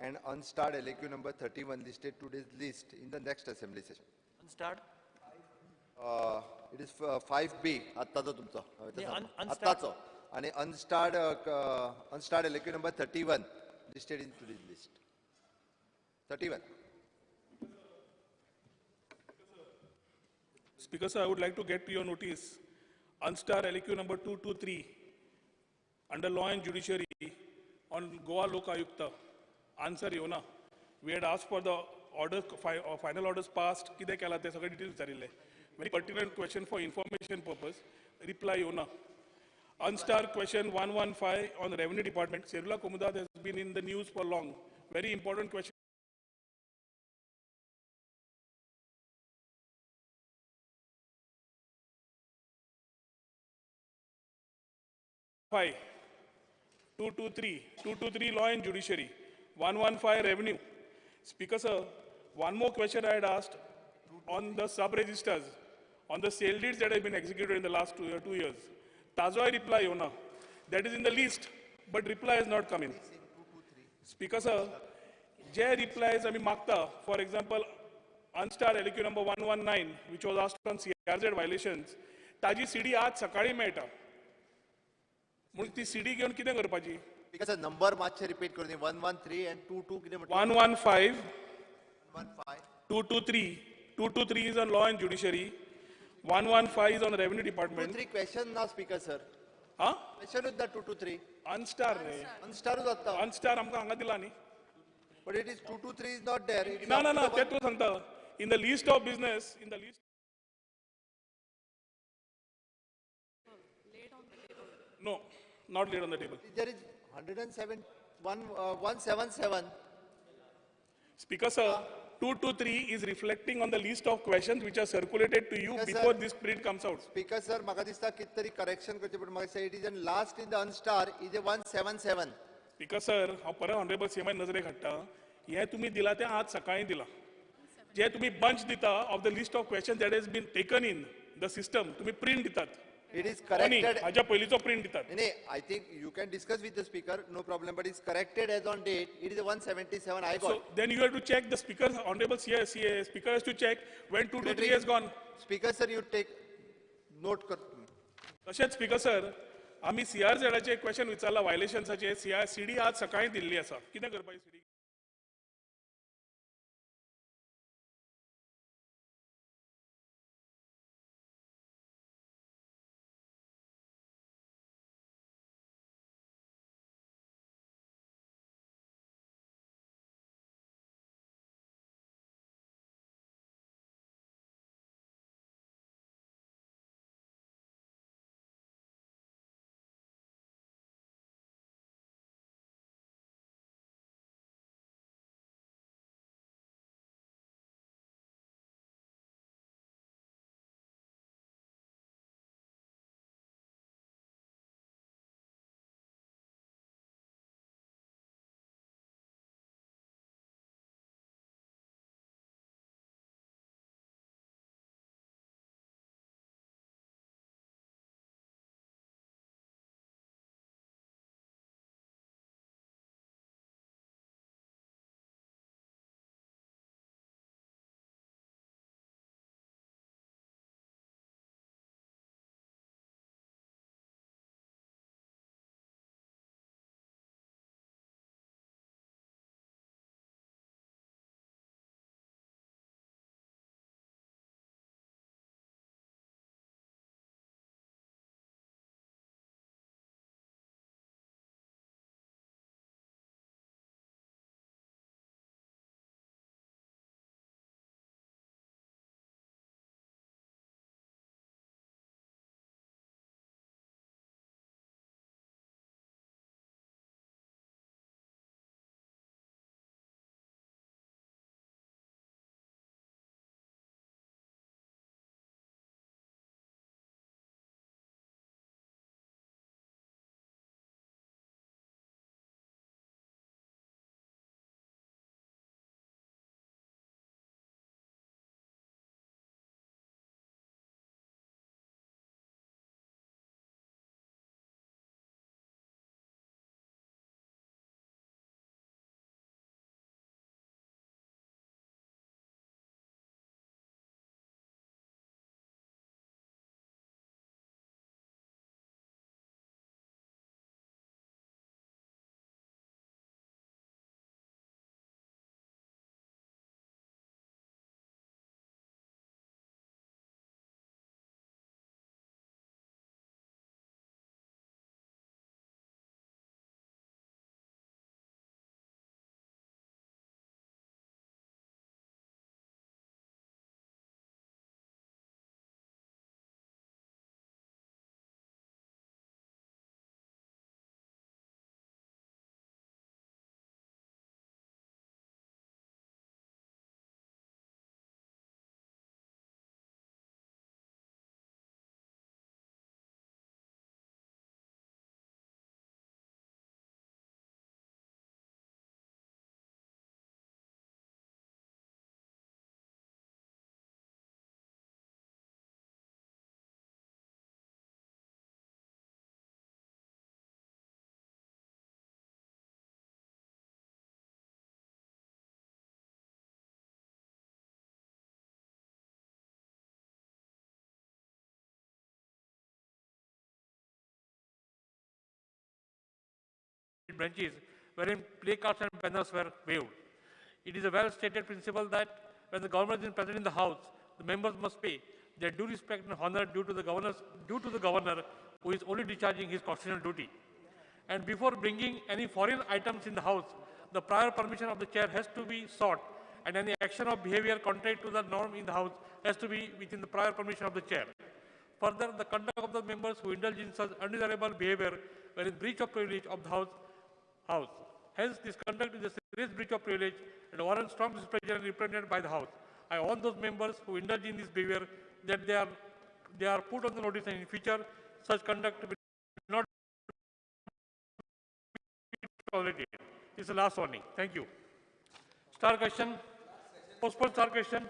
and unstarred LAQ number 31 listed today's list in the next assembly session. Unstarred? It is 5B, आत्ताचो तुमचो. Unstarred? आत्ताचो. आणि unstarred unstarred LAQ number 31 listed in today's list. 31. Speaker sir, I would like to get to your notice unstarred LAQ number 223 under Law and Judiciary on Goa Lok Ayukta. Answer येवना. We had asked for the orders, final orders passed, कितें केलां तें सगळें details विचारिल्लें. Very pertinent question for information purpose. Reply येवना. Unstarred question 115 on Revenue Department. Serula Comunidade has been in the news for long. Very important question. 5, 223, 223 Law and Judiciary, 115 Revenue. Speaker sir, one more question I had asked on the sub-registers, on the sale deeds that have been executed in the last 2 years. Tazoy reply yona. That is in the list, but reply has not come in. Speaker sir, J replies I mean makta, for example, unstarred LAQ number 119, which was asked on CRZ violations, ताजी CD आज सकाळी मेळटा. म्हणून ती CD घेवन कितें करपाची? Speaker sir, number मातशे रिपीट करून 113 and 22 कितें म्हणटा? 115, 115, 223, 223 is on Law and Judiciary, 115 is on Revenue Department. 223 question ना स्पीकर सर. हा? क्वेश्चनूच ना 223. अनस्टार रे. अनस्टारूच जाता. अनस्टार आमकां हांगा दिला न्ही. But it is 223 is not there. ना ना ना, तें तूं सांगता. In the list of business, in the list. No, not laid on the table. There is 107, 177. Speaker sir, 223 is reflecting on the list of questions which are circulated to you Speaker before sir, this print comes out. Speaker sir, म्हाका दिसता कितें तरी correction करचें पडटा. म्हाका दिसता it is in last in the unstar is a 177. Speaker sir, हांव परत ऑनरेबल सीएम नजरेक हाडटा. हें तुमी दिलां तें आज सकाळीं दिलां. जे तुमी बंच दिता of the list of questions that has been taken in the system, तुमी प्रिंट दितात. It is corrected. हाज्या पयलींचो प्रिंट दितात. नाही, I think you can discuss with the speaker, no problem, but it's corrected as on date. It is 177 I got. So then you have to check the speaker, honorable CA, speaker has to check when 223 has gone. Speaker sir, you take note कर. तशेंच speaker sir, आमी CRZ question विचारला व्हायलेशन्साचे, CD आज सकाळी दिल्ली आसा. कितें करपाची CD? branches, wherein placards and banners were waved. It is a well-stated principle that when the governor is present in the House, the members must pay their due respect and honor due to the governor, who is only discharging his constitutional duty. And before bringing any foreign items in the House, the prior permission of the chair has to be sought, and any action or behavior contrary to the norm in the House has to be within the prior permission of the chair. Further, the conduct of the members who indulge in such undesirable behavior were in breach of privilege of the House. Hence, this conduct is a serious breach of privilege and warrants strong displeasure and reprimand by the House. I warn those members who indulge in this behavior that they are put on the notice, and in future such conduct will not be tolerated. This is the last warning. Thank you. Star question. Postpone star question.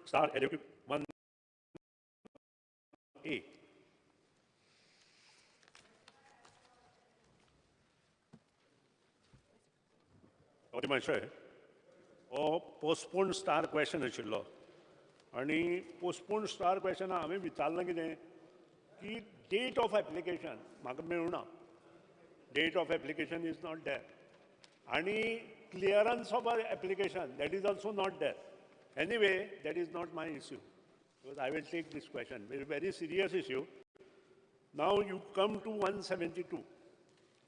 Star 1 A. हो postpone star question आशिल्लो आनी postpone star question हांवें विचारलां कितें की date of application म्हाका मेळुना, date of application is not there, आनी clearance of application that is also not there. Anyway, that is not my issue because I will take this question, very very serious issue. Now you come to 172.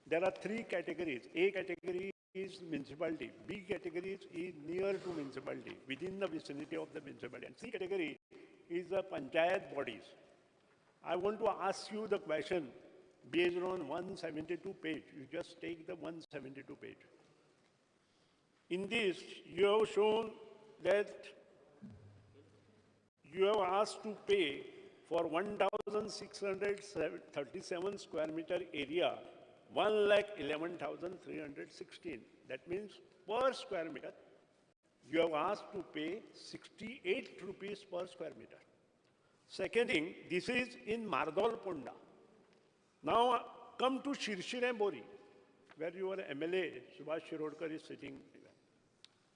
There are three categories. A category is municipality, B category is near to municipality, within the vicinity of the municipality, and C category is the panchayat bodies. I want to ask you the question based on 172 page. You just take the 172 page. In this, you have shown that you have asked to pay for 1,637 square meter area, 1,11,316. That means per square meter, you have asked to pay 68 rupees per square meter. Second thing, this is in Mardol Ponda. Now come to Shirshire Bori, where your MLA, Subhash Shirodkar, is sitting.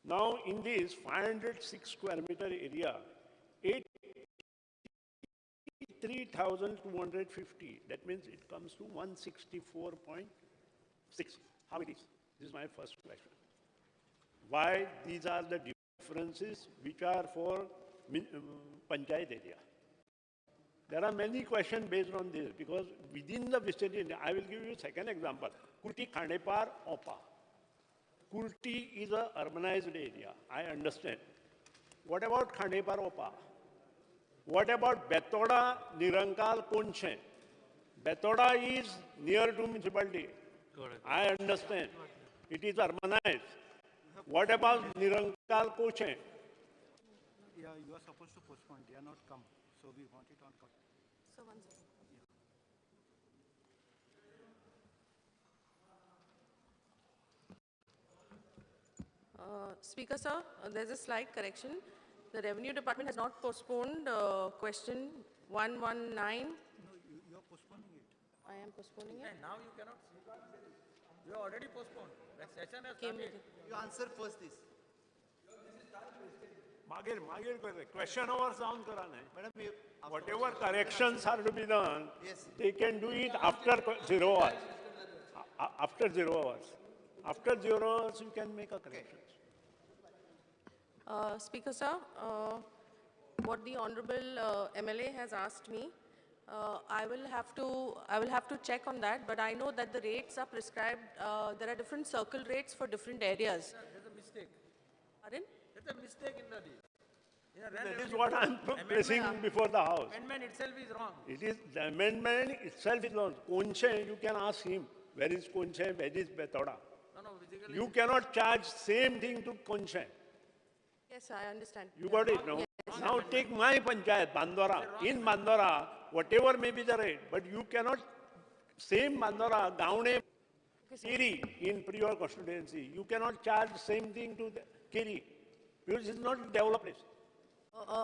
Now in this 506 square meter area, 83,250, that means it comes to 164.6. How it is? This is my first question. Why these are the differences which are for panchayat area? There are many questions based on this because within the vicinity, I will give you a second example. Kurti, Khandepar, Opa. Kurti is an urbanized area, I understand. What about Khandepar, Opa? What about Betoda, Nirankal, Konche? Betoda is near to municipality. I understand. It is urbanized. What about Nirankal, Konche? Yeah, you are supposed to postpone. They are not come. So we want it on. So one second. Yeah. Speaker sir, there's a slight correction. The Revenue Department has not postponed question 119. No, you are postponing it. I am postponing it. And now you cannot. You are already postponed. The session has started. You answer first this. Magir, question over sound karana. Madam, whatever corrections are to be done, yes, they can do it after 0 hours. After 0 hours. After 0 hours, you can make a correction. Okay. Speaker sir, what the Honorable MLA has asked me, I will have to check on that. But I know that the rates are prescribed. There are different circle rates for different areas. There's a mistake. Pardon? There's a mistake in the deal. Yeah, that is what I am placing before the House. Amendment itself is wrong. It is the amendment itself is wrong. Konche, you can ask him where is Konche, where is Betoda. No, no, physically. You cannot charge same thing to Konche. Yes, I understand. You got it now. Yes. Now take my panchayat, Bandora. In Bandora, whatever may be the rate, but you cannot, same Bandora, Gaune, Kiri in your constituency, you cannot charge same thing to the Kiri because it's not developed place.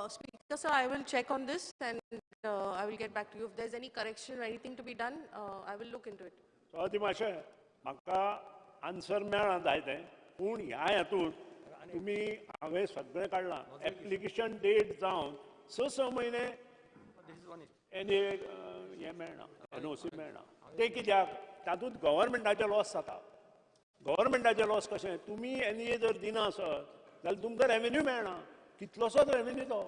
Speaker sir, I will check on this and I will get back to you. If there's any correction or anything to be done, I will look into it. So, Atimashe, maka answer मेळना जाय तें, पूण ह्या हातूंत तुमी हांवें सगळें काडलां. एप्लिकेशन डेट जावन 6 म्हयने एन ए हें मेळना, एनओसी मेळना. तें कित्याक? तातूंत गव्हर्मेंटाचें लॉस जाता. गव्हर्मेंटाचें लॉस कशें, तुमी एनए जर दिना आसत जाल्यार तुमकां रेवेन्यू मेळना, कितलोसोच रेवेन्यू तो.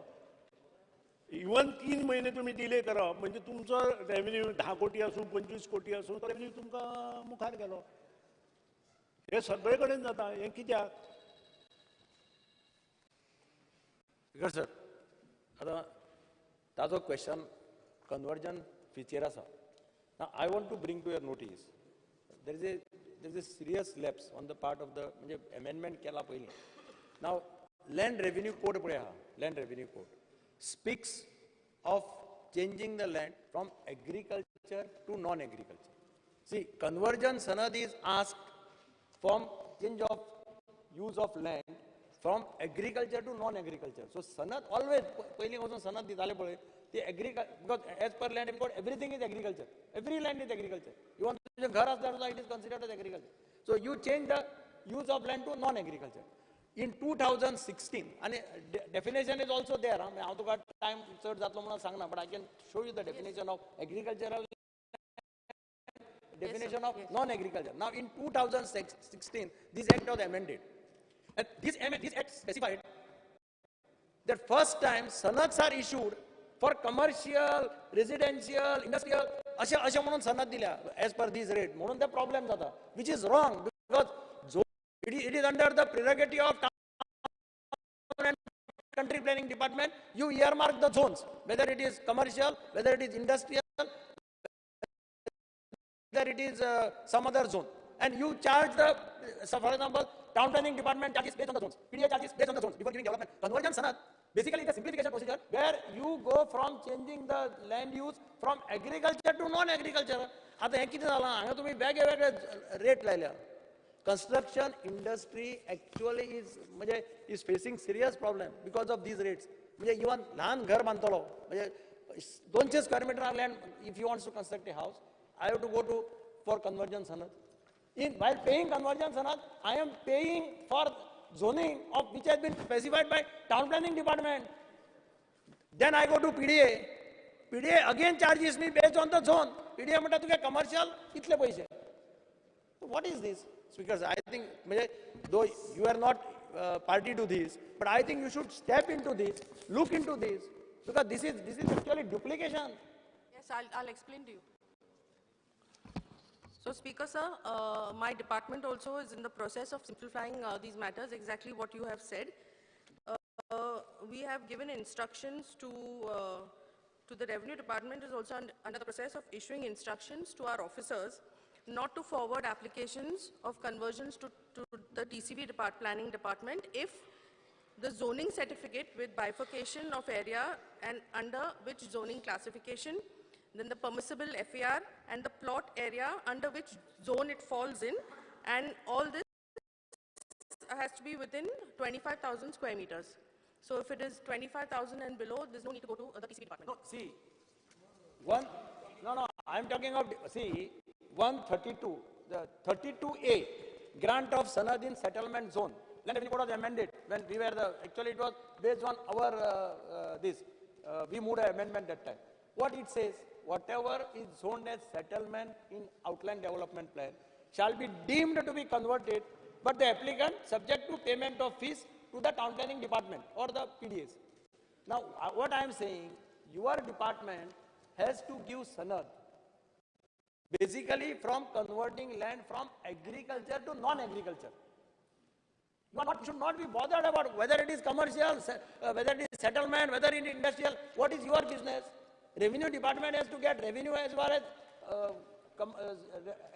इवन 3 म्हयने तुमी डिले करप म्हणजे तुमचो रेवेन्यू 10 कोटी आसूं 25 कोटी आसूं, तो रेवेन्यू तुमकां मुखार गेलो. हे सगळे कडेन जाता. हें कित्याक? स्पीकर सर, आतां ताजो क्वेश्चन कन्वर्जन फीचेर आसा. I want to bring to your notice there is a serious lapse on the part of the म्हणजे अमेंडमेंट केला पयलीं. नाव लँड रेवेन्यू कोड पळय आहा, land revenue code speaks of changing the land from agriculture to non agriculture. See, conversion sanad is asked from change of use of land from agriculture to non agriculture. So sanad always पयलीं वचून सनद दिताले पळय ती agriculture, because as per land code everything is agriculture, every land is agriculture. Even तुजें घर आसल्यार सुद्दां it is considered as agriculture. So you change the use of land to non agriculture in 2016. आनी डेफिनेशन is also there. हांव तुका time चड जातलो म्हणून सांगना, but I can show you the definition of agricultural, definition of non-agriculture. Now in 2016, this act was amended. And this act specified that first time sanads are issued for commercial, residential, industrial, अशें अशें म्हणून सनद दिल्या as per this rate. म्हणून ते problem जाता, which is wrong, because it is under the prerogative of town and country planning department. You earmark the zones, whether it is commercial, whether it is industrial, whether it is some other zone, and you charge the, so for example, town planning department charges based on the zones, PDA charges based on the zones before giving development. Conversion sanad basically is a simplification procedure where you go from changing the land use from agriculture to non-agriculture. आता हें कितें जालां, हांगा तुमी वेगळे वेगळे rate लायल्या. Construction industry actually is म्हणजे is facing serious problem because of these rates. म्हणजे इवन ल्हान घर बांदतलो म्हणजे 200 square meter land, if you wants to construct a house, I have to go to for conversion sanad. In while paying conversion sanad, I am paying for zoning of which has been specified by town planning department. Then I go to PDA. PDA again charges me based on the zone. PDA म्हणटा तुगे commercial इतले पैसे. What is this? Speakers, I think though you are not party to this, but I think you should step into this, look into this, because this is actually duplication. Yes, I'll explain to you. So, Speaker sir, my department also is in the process of simplifying these matters, exactly what you have said. We have given instructions to the Revenue Department is also under the process of issuing instructions to our officers not to forward applications of conversions to the TCB Planning Department if the zoning certificate with bifurcation of area and under which zoning classification, then the permissible FAR and the plot area under which zone it falls in, and all this has to be within 25,000 square meters. So if it is 25,000 and below, there's no need to go to the TCB department. No, see, no, I'm talking of, see, 132, the 32A, grant of sanad in settlement zone. Land Revenue Code was amended when we were the, actually it was based on our, we moved an amendment that time. What it says, whatever is zoned as settlement in outline development plan shall be deemed to be converted, but the applicant subject to payment of fees to the town planning department or the PDAs. Now, what I am saying, your department has to give sanad basically from converting land from agriculture to non-agriculture. You should not be bothered about whether it is commercial, whether it is settlement, whether it is industrial. What is your business? Revenue department has to get revenue as far as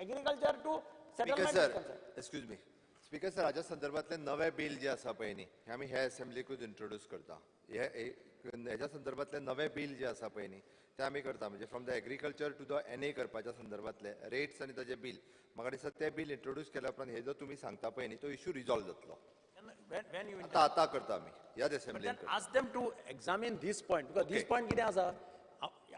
agriculture to settlement. Speaker sir, excuse me. Speaker sir, हाज्या संदर्भातले नवे bill जे आसा पळय न्ही, हे आमी ह्या असेंब्लीकूच introduce करता. हेज्या संदर्भातले नवे बिल जे आसा पळय न्ही ते आमी करता, म्हणजे from the agriculture to the NA करपाच्या संदर्भातले रेट्स आनी ताजे बिल. म्हाका दिसता ते बिल इंट्रोड्यूस केल्या उपरांत हे जो तुमी सांगता पळय न्ही तो इशू रिजॉल्व जातलो. आतां आतां करता आमी ह्याच असेंब्लीन. Ask them to examine this point, because this point कितें आसा,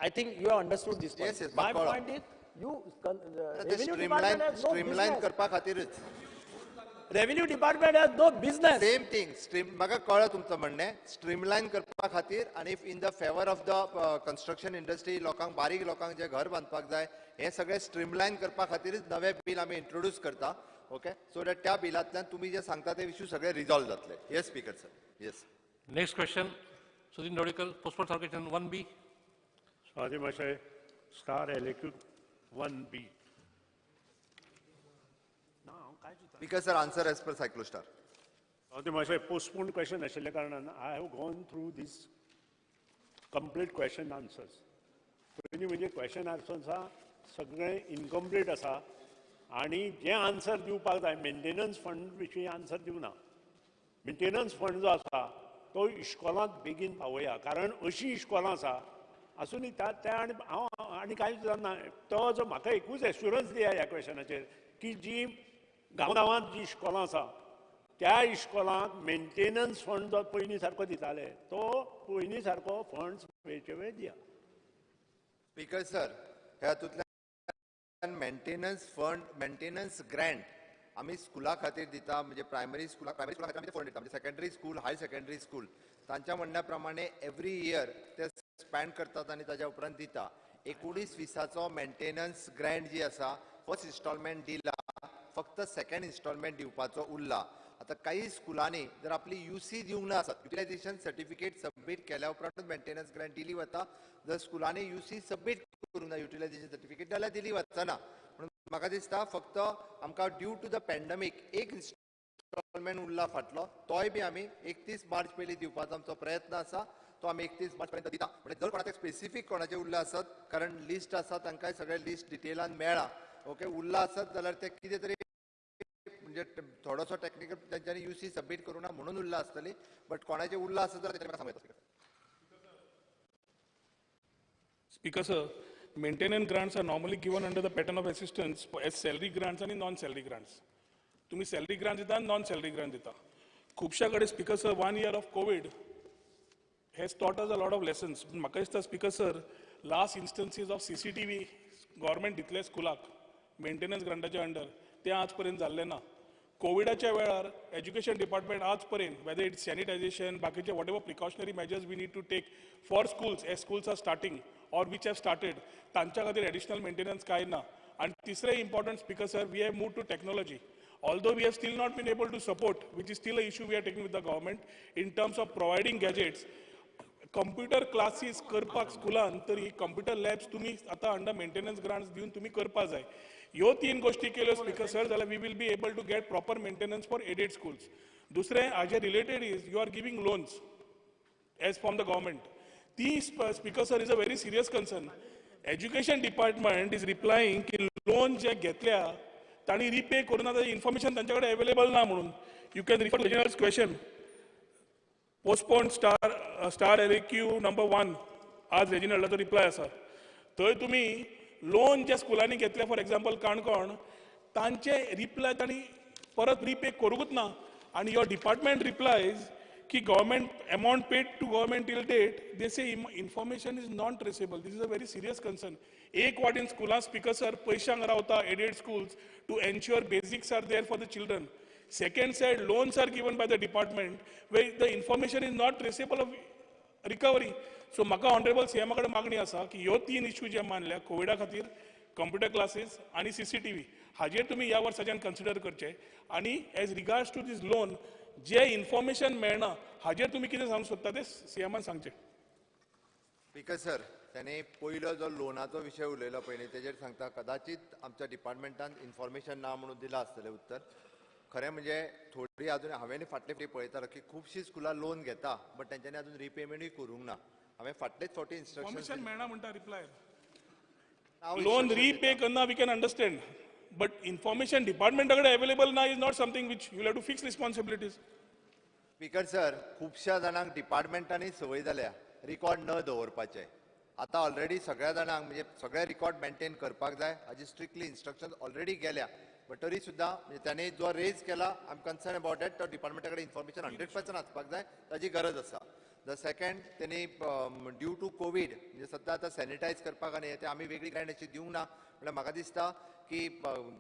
I think you have understood this point. Yes, yes. My point is, you revenue department has no streamline business. करपा खातीरच. Revenue department has no business. Same thing stream म्हाका कळ्ळें तुमचं म्हणणें. स्ट्रीमलायन करपा खातीर आनी in the favour of the construction industry, लोकांक, बारीक लोकांक जे घर बांदपाक जाय, हें सगळें स्ट्रीमलायन करपा खातीरच नवें बील आमी इंट्रोड्यूस करता, ओके, सो that त्या बिलांतल्यान तुमी जे सांगता ते इश्यू सगळे रिजॉल्व जातले. Yes, Speaker sir, yes. Next question, Sudin Dhavalikar, postpone star question 1B. सभापती महाशय, star LAQ 1B. Speaker sir, answer as per cyclostyle. सभापती महाशय, पोस्टपोन क्वेश्चन आशिल्ल्या कारणान I have gone through this complete question answers. पयलीं म्हणजे question answers सगळें incomplete आसा आनी जें आन्सर दिवपाक जाय मेंटेनन्स फंड विशीं आन्सर दिवना. मेंटेनन्स फंड जो आसा तो इश्कोलांत बेगीन पावया, कारण अशीं इश्कोलां आसा आसून त्या आनी हांव आनी कांयच जाणा. तो जो म्हाका एकूच एश्युरन्स दिया ह्या क्वेश्चनाचेर की जी गांव गांवांत जी इश्कोलां आसा त्या इश्कोलांक मेंटेनन्स फंड जो पयलीं सारको दिताले तो पयलीं सारको फंड्स वेळचे वेळ दिया. स्पीकर सर, ह्या हातूंतल्यान मेंटेनन्स फंड, मेंटेनन्स ग्रँट आमी स्कुला खातीर दिता, म्हणजे प्रायमरी स्कुला खातीर आमी फंड दिता, म्हणजे secondary school, higher secondary school तांच्या म्हणण्या प्रमाणे एवरी इयर ते स्पेंड करतात आनी ताज्या उपरांत दिता. 19-20 मेंटेनन्स ग्रँट जी आसा फर्स्ट इन्स्टॉलमेंट दिला, फक्त सेकंड इन्स्टॉलमेंट दिवपाचो उरला. आतां काही स्कुलांनी जर आपली युसी दिवंक ना आसत, युटिलायझेशन सर्टिफिकेट सबमीट केल्या उपरांतूच मेंटेनन्स ग्रँट दिली वता. जर स्कुलांनी युसी सबमीट करूंक ना युटिलायझेशन सर्टिफिकेट जाल्यार दिली वचना. म्हणून म्हाका दिसता फक्त आमकां ड्यू टू the pandemic एक इन्स्टॉलमेंट उरला फाटलो, तोय बी आमी 31 मार्च पयलीं दिवपाचो आमचो प्रयत्न आसा. तो आमी 31 मार्च पर्यंत दिता. म्हणजे जर कोणाचे स्पेसिफीक कोणाचे उरला आसत, कारण लिस्ट आसा, तांकांय सगळें लिस्ट डिटेलान मेळ्ळा, ओके, उरला आसत जाल्यार ते कितें तरी म्हणजे थोडोसो टॅक्निकल तांच्यांनी युसी सबमीट करूं ना म्हणून उरला आसतली, बट कोणाचे उरला आसत जाल्यार म्हाका सांगू येता. Speaker sir, maintenance grants are normally given under the pattern of assistance as salary grants आनी नॉन सॅलरी ग्रांट्स. तुमी सॅलरी ग्रांट दिता, नॉन सॅलरी ग्रांट दिता. खुबश्या कडेन Speaker sir, 1 year of COVID has taught us a lot of lessons. म्हाका दिसता Speaker sir, last instances of CCTV government दितले स्कुलाक मेंटेनन्स ग्रांटाच्या अंडर, तें आज पर्यंत जाल्लें ना. कोविडाच्या वेळार एज्युकेशन डिपार्टमेंट आज पर्यंत वेदर it's sanitisation बाकीचे whatever precautionary measures we need to take for schools as schools are starting or which have started, तांच्या खातीर एडिशनल मेंटेनन्स कांय ना. आनी तिसरें important, Speaker sir, we have move to technology. Although we have still not been able to support, which is still a issue we are taking with the government in terms of providing gadgets, computer classes करपाक स्कुलान, तर ही computer labs तुमी आतां under maintenance grants दिवन तुमी करपाक जाय. ह्यो 3 गोश्टी केल्यो स्पीकर सर जाल्यार we will be able to get proper maintenance for aided schools. दुसरें हाजे related is you are giving loans as from the government. ती Speaker sir is a very serious concern. Education department is replying की loan जे घेतल्या तांणी repay करूं ना, ताजें information तांचे कडेन एवेलेबल ना म्हणून. You can refer Reginald's question, postpone star LAQ number 1, आज रेजिनल्डाचो रिप्लाय आसा. थंय तुमी लोन ज्या स्कुलांनी घेतले, फॉर एग्जाम्पल काणकोण, तांचे रिप्लाय तांणी परत रिपे करूंकूच ना. आनी your department replies की government amount paid to government till date, they say information is non traceable. This is a very serious concern. एक वाटेन स्कुलां स्पीकर सर पयशांक रावता aided schools to ensure basics are there for the children. Second side, loans are given by the department where the information is not traceable of recovery. So म्हाका honourable सीएमा कडेन मागणी आसा की ह्यो 3 इश्यू जे मानल्या, कोविडा खातीर, कंप्युटर क्लासीस आनी सीसीटीव्ही, हाजेर तुमी ह्या वर्साच्यान कन्सिडर करचे. आनी as regards to this loan J information मेळना हाजेर तुमी कितें सांगूंक सोदता तें सीएमान सांगचें. स्पीकर सर, त्याने पयलो जो लोनाचो विशय उलयलो पयलीं तेजेर सांगता, कदाचित आमच्या डिपार्टमेंटान इन्फॉर्मेशन ना म्हणून दिलां आसतलें उत्तर. खरें म्हणजे थोडी अजून हांवें फाटले फावटी पळयतालो की खुबशीं स्कुलां लोन घेता बट तेंच्यांनी अजून रिपेमेंटूय करूंक ना. हांवें फाटलेच फावटी इन्स्ट्रक्शन मेळना म्हणटा रिप्लाय, लोन रिपे करना we can understand, but information डिपार्टमेंटा कडेन अवेलेबल ना is not something which you have to fix responsibilities. Speaker sir, खुबश्या जाणांक डिपार्टमेंटांनी संवय जाल्या रिकॉर्ड न दवरपाचे. आतां ऑलरेडी सगळ्या जाणांक म्हणजे सगळे रिकॉर्ड मेंटेन करपाक जाय हाजी स्ट्रिक्टली इन्स्ट्रक्शन ऑलरेडी गेल्या, बट तरी सुद्दां म्हणजे ताणें जो रेज केला I am concern about that. तो डिपार्टमेंटा कडेन इन्फॉर्मेशन 100% आसपाक जाय, ताजी गरज आसा. The second तेणी ड्यू टू कोवीड म्हणजे सद्दां आतां सॅनिटायज करपाक आनी ते आमी वेगळी ग्रँट अशी दिवंक ना. म्हणल्यार म्हाका दिसता की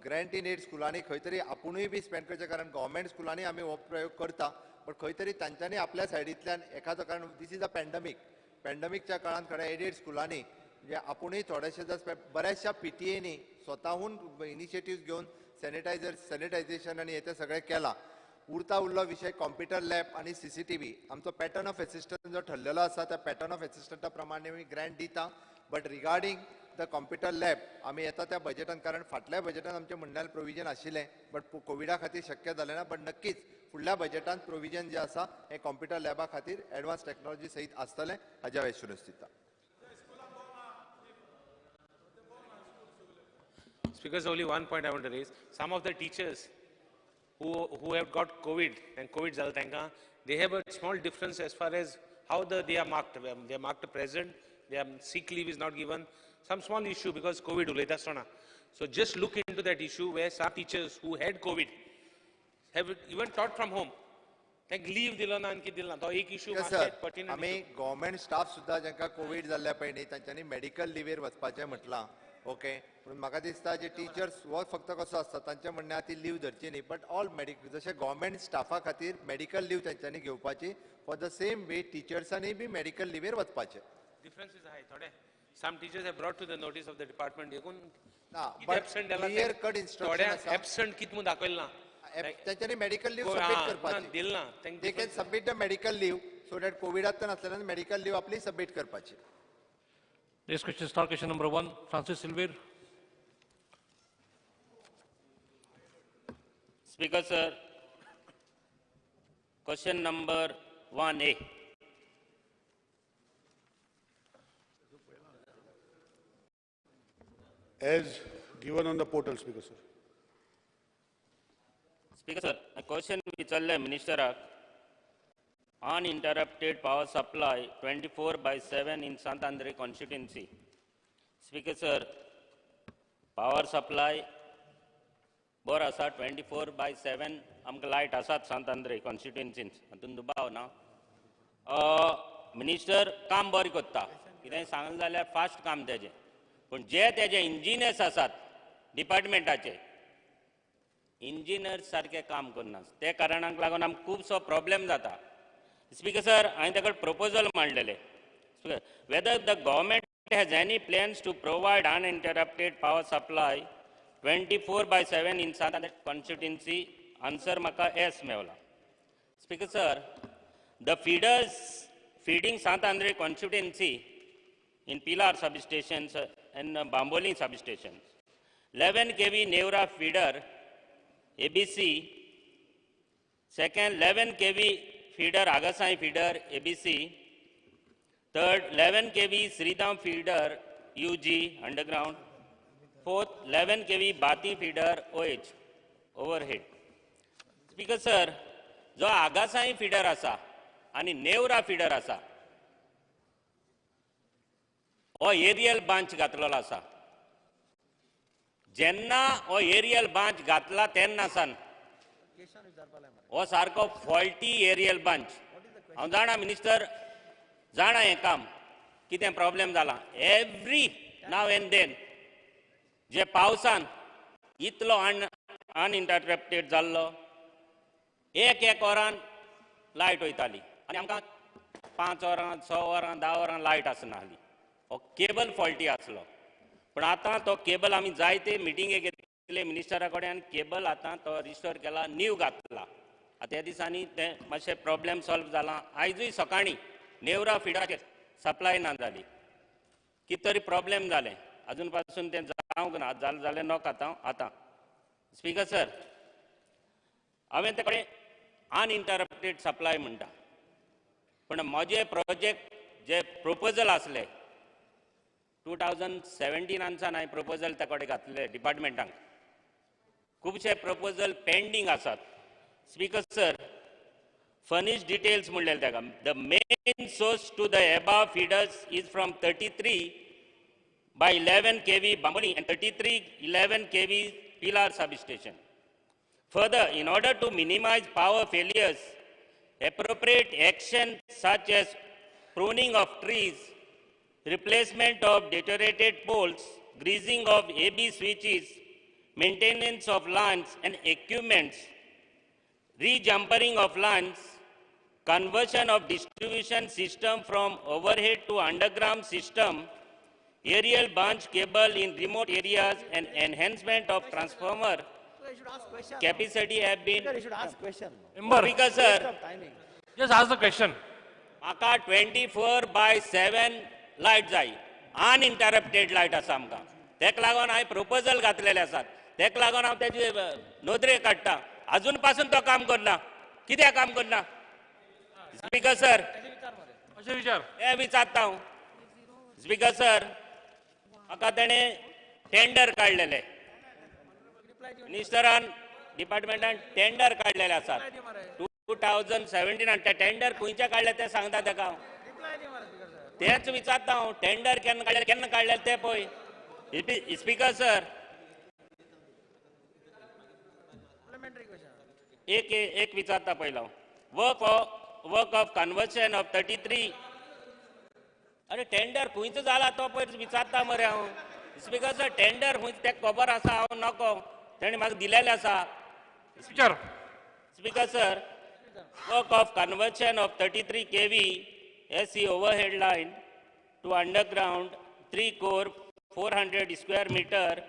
ग्रँट इन एड स्कुलांनी खंय तरी आपुणूय बी स्पेंड करचें, कारण गव्हर्मेंट स्कुलांनी आमी हो प्रयोग करता, बट खंय तरी तांच्यांनी आपल्या सायडींतल्यान एखादो, कारण this is a pandemic, पॅन्डमीकच्या काळान खरें एडेड स्कुलांनी म्हणजे आपुणूय थोडेशे जर बऱ्याचशा पीटीएनी स्वताहून इनिशिएटीव घेवन सॅनिटायझेशन आनी हे ते सगळें केलां. उरता उरलो विशय कॉम्प्युटर लॅब आनी सीसीटीव्ही. आमचो पॅटर्न ऑफ एसिस्टंट जो ठरलेलो आसा त्या पॅटर्न ऑफ एसिस्टंटा प्रमाणे आमी ग्रँट दिता, but regarding the computer lab आमी येता त्या बजेटान, कारण फाटल्या बजेटान आमचें म्हणल्यार प्रोविजन आशिल्लें, बट कोविडा खातीर शक्य जालें ना, बट नक्कीच फुडल्या बजेटान प्रोविजन जें आसा हें कॉम्प्युटर लॅबा खातीर एडवान्स टॅक्नॉलॉजी सहित आसतलें हाज्या एश्युरन्स दिता. Speaker, only one point I want to raise. Some of the teachers who have got COVID and COVID जाला तांकां, they have a small difference as far as how they are marked. They are marked present, their sick leave is not given. Some small issue because COVID उलयता आसतना. So just look into that issue where some teachers who had COVID have even taught from home. तांकां leave दिलो ना आणखी दिलो ना, तो एक इशू सर. आमी गव्हर्मेंट स्टाफ सुद्दां जांकां कोवीड जाल्ल्या पळय न्ही तांच्यांनी मेडिकल लिवेर वचपाचें म्हटलां. ओके, पूण म्हाका दिसता जे टिचर्स हो फक्त कसो आसता तांच्या म्हणण्या ती लीव धरची न्ही, बट ऑल मेडिकल जशें गव्हर्मेंट स्टाफा खातीर मेडिकल लीव तांच्यांनी घेवपाची, फॉर the same way टिचर्सांनी बी मेडिकल लिवेर वचपाचें. डिफरन्सीस आहाय थोडे. Some teachers have brought to the notice of the department देखून ना, बट क्लियर कट इन्स्ट्रक्शन आसा. एबसंट कितें म्हूण दाखयलें ना, तांच्यांनी मेडिकल लीव सबमीट करपाची दिल ना. They can submit the medical leave so that कोविडांत नासल्यान मेडिकल लीव आपली सबमीट करपाची. Next question, star question number 1, Francis Silveira. Speaker sir, question number 1A. As given on the portal, Speaker sir. Speaker sir, a question विचारले मिनिस्टराक, uninterrupted power supply 24/7 in Sant Andre constituency. Speaker sir, power supply बरो आसा, 24/7 आमकां light आसात सांत आंद्रे कॉन्स्टिट्युएन्सीन, हातून दुबाव ना. Minister काम बरें करता, कितेंय सांगलें जाल्यार फास्ट काम तेजें, पूण जे तेजे इंजिनियर्स आसात डिपार्टमेंटाचे, इंजिनियर्स सारकें काम करना, ते कारणाक लागून आमकां खुबसो प्रॉब्लेम जाता. स्पीकर सर, हांवें ताका proposal मांडलेलें, whether the government has any plans to provide uninterrupted power supply 24/7 in Sant Andre constituency. Answer म्हाका S Mewla. Speaker sir, the feeders feeding Sant Andre constituency in Pilar substations and Bambolim substations, 11 kV Neora feeder ABC, second 11 kV feeder Agassaim feeder ABC, third 11 kV Sridham feeder UG underground, fourth 11 kV Bati feeder OH overhead. Speaker sir, जो आगासाई feeder आसा आनी Neora feeder आसा हो aerial बांच घातलेलो आसा. जेन्ना हो एरियल बांच घातला तेन्ना सान हो सारको फॉल्टी एरियल बांच. हांव जाणा मिनिस्टर जाणा हें काम कितें प्रॉब्लेम जाला. एवरी now and then जे पावसान इतलो अनइंटरप्टेड जाल्लो, एक एक वरान लायट वयताली आनी आमकां 5 वरां 6 वरां 10 वरां लायट आसनासली. हो केबल फॉल्टी आसलो, पूण आतां तो केबल आमी जायते मिटिंगे घेतले मिनिस्टरा कडेन, केबल आतां तो रिस्टोर केला, न्यू घातला. आतां त्या दिसांनी तें मातशें प्रॉब्लेम सॉल्व जाला. आयजूय सकाळीं नेवरा फिडराचेर सप्लाय ना जाली, कितें तरी प्रॉब्लेम जालें, अजून पासून तें जावंक ना, जालें जालें नोक आतां आतां. स्पीकर सर, हांवें ते कडेन अनइंटरप्टेड सप्लाय म्हणटा, पूण म्हजे प्रोजेक्ट जे प्रोपोजल आसले 2017 हांवें प्रोपोजल त्या कडेन घातले डिपार्टमेंटांक, खुबशे प्रोपोजल पेंडींग आसात. स्पीकर सर, फर्निश डिटेल्स म्हणलेले ताका, the main source to the above feeders is from 33/11 kV Bambolim and 33/11 kV Pilar substation. Further, in order to minimize power failures, appropriate action such as pruning of trees, replacement of deteriorated poles, greasing of AB switches, maintenance of lines and equipments, re-jumpering of lines, conversion of distribution system from overhead to underground system, aerial branch cable in remote areas, and enhancement of transformer capacity have been. You should ask question. Speaker sir, just ask the question. म्हाका 24/7 light जाय, uninterrupted light आसा आमकां. तेका लागून हांवें proposal घातलेले आसात, तेका लागून हांव तेजे नदरे काडटा. अजून पासून तो काम करना, कित्याक काम करना? स्पीकर सर, अशें विचार हे विचारता हांव. स्पीकर सर, म्हाका तेणें टेंडर काडलेले, मिनिस्टरान डिपार्टमेंटान टेंडर काडलेले आसात 2017. ते टेंडर खंयचे काडले ते सांगता तेका हांव, तेच विचारता हांव. टेंडर केन्ना काडले, केन्ना काडले ते पळय. स्पीकर सर, एक एक विचारता पयलो हांव. Work of conversion of 33. अरे टेंडर खंयचो जाला तो पयर विचारता मरे हांव. स्पीकर सर, टेंडर खंयचो तेका खबर आसा, हांव नको, तेणें म्हाका दिलेलें आसा. Speaker sir, work of conversion of 33 kV AC overhead line to underground 3 core 400 square meter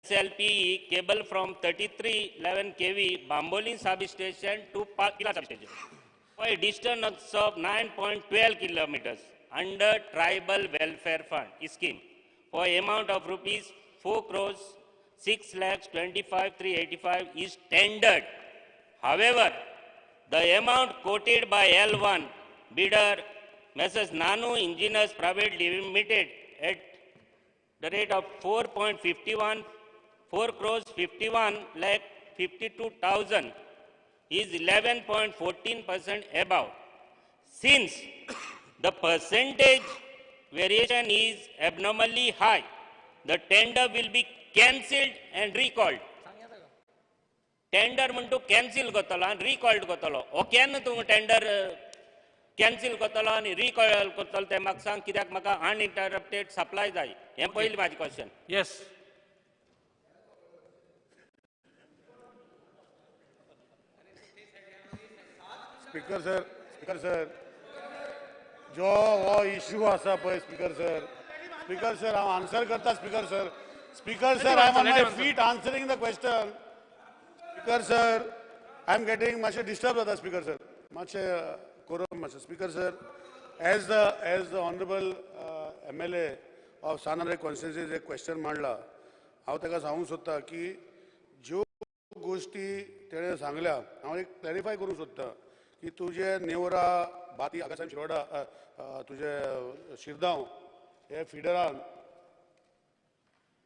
SLPE cable from 3311 kV Bambolim substation to Pila substation for a distance of 9.12 kilometers under Tribal Welfare Fund scheme for amount of rupees 4,06,25,385 is tendered. However, the amount quoted by L1 bidder Messrs. Nanu Engineers Private Limited at the rate of 4.51, 4,51,52,000 is 11.14% above. Since the percentage variation is abnormally high, the tender will be cancelled and recalled. Tender म्हण तूं cancel करतलो आनी recalled करतलो. हो केन्ना तूं tender cancel करतलो आनी रिकॉल करतलो तें म्हाका सांग, कित्याक म्हाका अनइंटरप्टेड सप्लाय जाय. हें पयलीं म्हाजें क्वेश्चन. येस, स्पीकर सर, जो हो इश्यू आसा पळय स्पीकर सर, हांव आन्सर करता. Speaker sir, I am on my feet answering the question. Speaker sir, I am getting मातशें डिस्टर्ब जाता. स्पीकर सर, मातशें कोरोम मातशें. Speaker sir, as the honourable MLA of San Andres constituency एक question मांडला, हांव ताका सांगूंक सोदता की ज्यो गोश्टी तेणें सांगल्या हांव एक क्लॅरिफाय करूंक सोदता की तुजे नेवरा बाती आगासाहेब शिरोडा तुजे शिरदांव हे फिडरान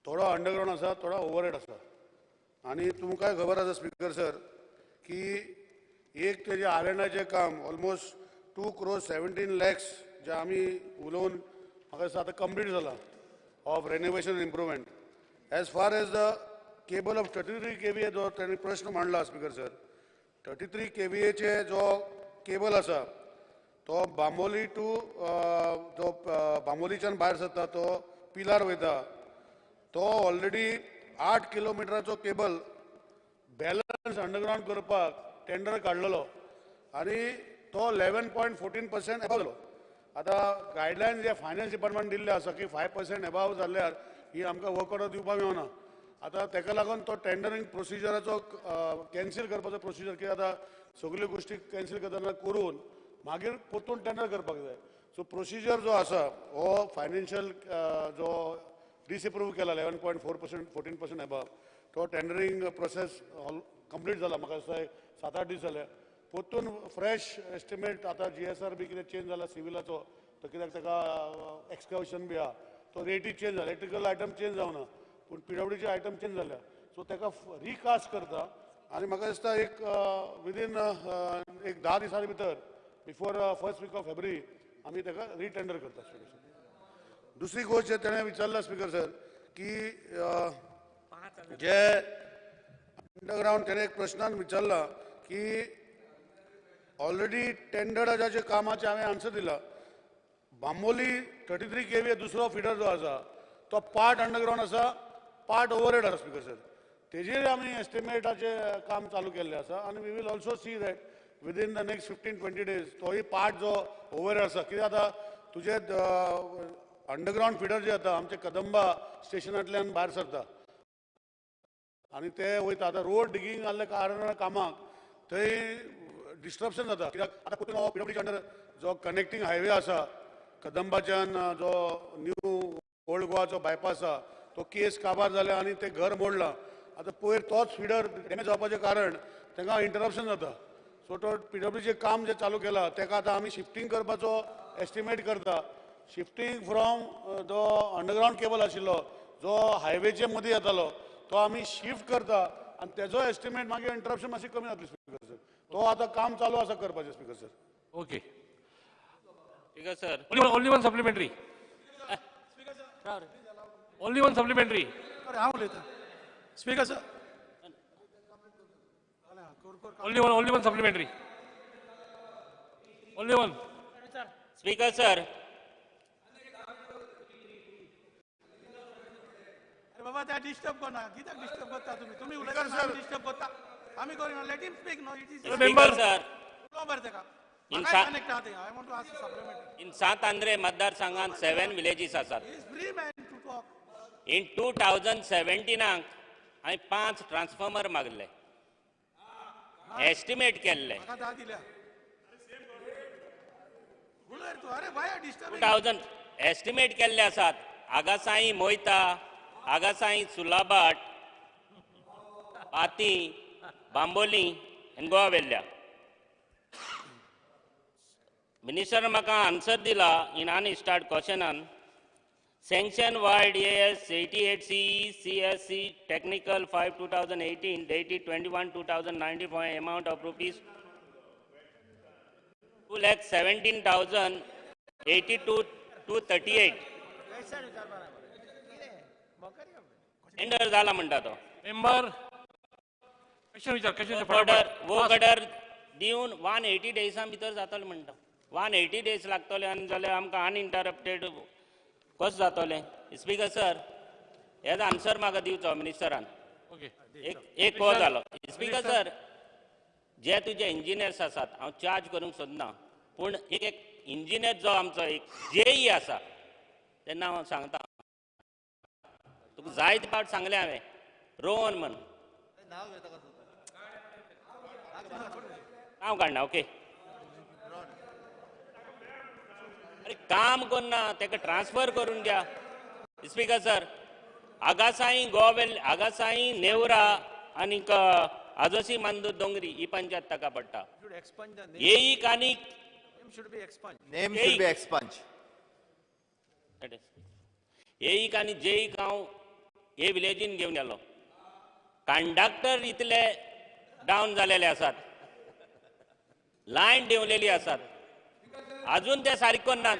थोडो अंडरग्रावंड आसा, थोडो ओवरहेड आसा. आनी तुमकांय खबर आसा स्पीकर सर की एक तेजें आर एन आयचें काम ऑलमोस्ट 2 crores 17 lakhs जे आमी उलोवन म्हाका दिसता आतां कंप्लीट जाला of renovation and improvement. As far as the cable of 33 kV जो ताणें प्रश्न मांडला स्पीकर सर, 33 केवीएचे जो केबल आसा तो बांबोली टू जो बांबोलीच्यान भायर सरता तो पिलार वयता, तो ऑलरेडी 8 किलोमिटराचो केबल बॅलन्स अंडरग्रावंड करपाक टेंडर काडलेलो आनी तो 11.14% एबाव जालो. आतां गायडलायन जे फायनान्स डिपार्टमेंट दिल्ले आसा की 5% एबाव जाल्यार ही आमकां वर्क ऑर्डर दिवपाक मेळना. आतां ताका लागून तो टेंडरींग प्रोसिजराचो कॅन्सील करपाचो प्रोसिजर, कित्याक आतां सगल्यो गोश्टी कॅन्सील करतना करून मागीर परतून टेंडर करपाक जाय. सो प्रोसिजर जो आसा हो फायनान्शियल जो डिसएप्रूव केला 11.4% 14% एबाव, तो टेंडरींग प्रोसेस कंप्लीट जाला म्हाका दिसता 7-8 दीस जाले. परतून फ्रेश एस्टिमेट आतां जीएसआर बी कितें चेंज जाला सिविलाचो, तो कित्याक ताका एक्सकवेशन बी आहा, तो रेटूय चेंज जाला, इलेक्ट्रिकल आयटम चेंज जावना पूण पीडब्ल्यूडीचे आयटम चेंज जाल्या. सो ताका रिकास्ट करता आनी म्हाका दिसता एक विदीन एक 10 दिसां भितर before first week of February आमी ताका रिटेंडर करता. स्पीकर सर, दुसरी गोश्ट जे तेणें विचारला स्पीकर सर की जे अंडरग्रावंड तेणें एक प्रश्नान विचारला की ऑलरेडी टेंडर्डाच्या कामाचें हांवें आन्सर दिला. बांबोली 33 kV दुसरो फिडर जो आसा तो पार्ट अंडरग्रावंड आसा, पार्ट ओवरहेड आसा स्पीकर सर. तेजेर आमी एस्टिमेटाचें काम चालू केल्लें आसा आनी we will also see that within the next 15-20 days तोय पार्ट जो ओवरहेड आसा, कित्याक आतां तुजे अंडरग्रावंड फिडर जे आतां आमचे कदंबा स्टेशनांतल्यान भायर सरता आनी ते वयता. आतां रोड डिगींग जाल्ल्या कारणान कामाक थंय डिस्ट्रप्शन जाता, कित्याक आतां परतून पीडब्ल्यूडी अंडर जो कनेक्टींग हायवे आसा कदंबाच्यान जो न्यू ओल्ड गोवाचो बायपास आसा तो केस काबार जाल्या आनी ते घर मोडलां. आतां पयर तोच फिडर डॅमेज जावपाचें कारण तांकां इंटरप्शन जाता. सो तो पीडब्ल्यूडीचें काम जें चालू केलां ताका आतां आमी शिफ्टींग करपाचो एस्टिमेट करता. शिफ्टींग फ्रॉम जो अंडरग्रावंड केबल आशिल्लो जो हायवेचे मदीं येतालो तो आमी शिफ्ट करता आनी तेजो एस्टिमेट मागीर इंटरप्शन मातशें कमी जातलें स्पीकर सर. तो आतां काम चालू आसा करपाचें speaker sir. Okay speaker sir. Only one supplementary. Only one supplementary. हांव उलयतां speaker sir. Only one supplementary. Only one. Speaker sir. अरे बाबा त्या डिस्टर्ब करना, कित्याक डिस्टर्ब करता तुमी? तुमी उलयता डिस्टर्ब करता, आमी करिना. Let him speak. No it is speaker sir. उलोवं बरें ताका. कनेक्ट आहा ते. I want to ask supplementary. In Sant Andre मतदारसंघात 7 विलेजीस आसात. Is free man to talk. In 2017 हांवें 5 ट्रान्सफॉर्मर मागले, एस्टिमेट केल्ले. 2000 एस्टिमेट केल्ले आसात. आगासाई मोयता, आगासाई सुलाबाट, पाती, बांबोली आनी गोवा वेल्ल्या. मिनिस्टर म्हाका आन्सर दिला इन अनस्टार्ट क्वेश्चनान. Sanction wide AS 88 CE CSC Technical 5 2018 dated 21 2019 for amount of rupees 2,17,082,238. Tender जाला म्हणटा तो. मेंबर क्वेश्चन विचार. क्वेश्चन वर्क ऑर्डर दिवन 180 डेजां भितर जातलो म्हणटा. 180 डेज लागतले आनी जाल्यार आमकां अनइंटरप्टेड कशें जातलें? स्पीकर सर, हेजो आन्सर म्हाका दिवचो मिनिस्टरान. एक हो जालो. स्पीकर सर, जे तुजे इंजिनियर्स आसात हांव चार्ज करूंक सोदना, पूण एक एक इंजिनियर जो आमचो एक जेई आसा तेन्ना हांव सांगता तुका जायते फावट सांगलें हांवें रोहन म्हण नांव काडना. ओके, अरे काम करना ताका ट्रान्सफर करून द्या. स्पीकर सर, आगासाई गोवेल, आगासाई नेवरा आनीक आजोसी मांदूर दोंगरी ही पंचायत ताका पडटा. एईक आनी नेम should be expunge. एईक आनी जेईक हांव हे विलेजीन घेवन गेलो. कंडक्टर इतले डावन जालेले आसात, लायन देंवलेली आसात, अजून ते सारके करनात.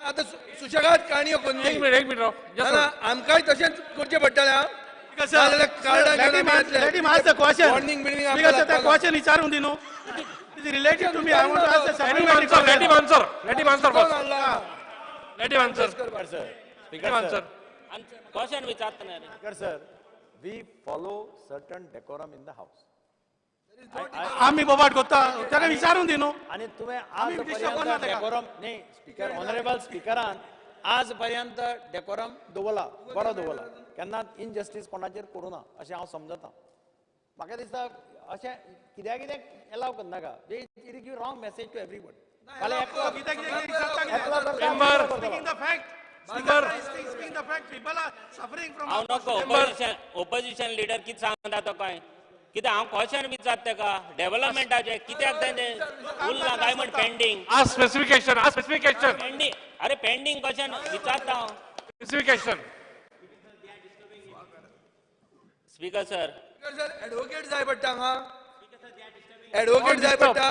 आतां सुशेगाद काणयो करून एक मिनट आमकांय तशेंच करचें पडटलें. क्वेश्चन विचारून दी न्हू. Related to me. I want to ask the supplementary question. Let him answer. Let him answer first. Let him answer. Let him answer. Question विचारता रे. Speaker sir, we follow certain decorum in the house. आमी बोबाट करता ताका विचारून दी न्हू. आनी तुवें आज पर्यंत डेकोरम न्ही स्पीकर, ऑनरेबल स्पीकरान आज पर्यंत डेकोरम दवरला, बरो दवरला, केन्ना इनजस्टीस कोणाचेर करूं ना अशें हांव समजता. म्हाका दिसता अशें कित्याक कितें एलाव करनाका. It give wrong message to everybody. हांव नको ओपोजिशन लिडर कितें सांगता तो काय कितें हांव क्वेश्चन विचारता ताका डेव्हलपमेंटाचें कित्याक तें उरलां काय म्हण पेंडींग. Specification specification pending. अरे पेंडींग क्वेश्चन विचारता हांव. Specification. Speaker sir, advocate जाय पडटा हांगा, एडवोकेट जाय पडटा.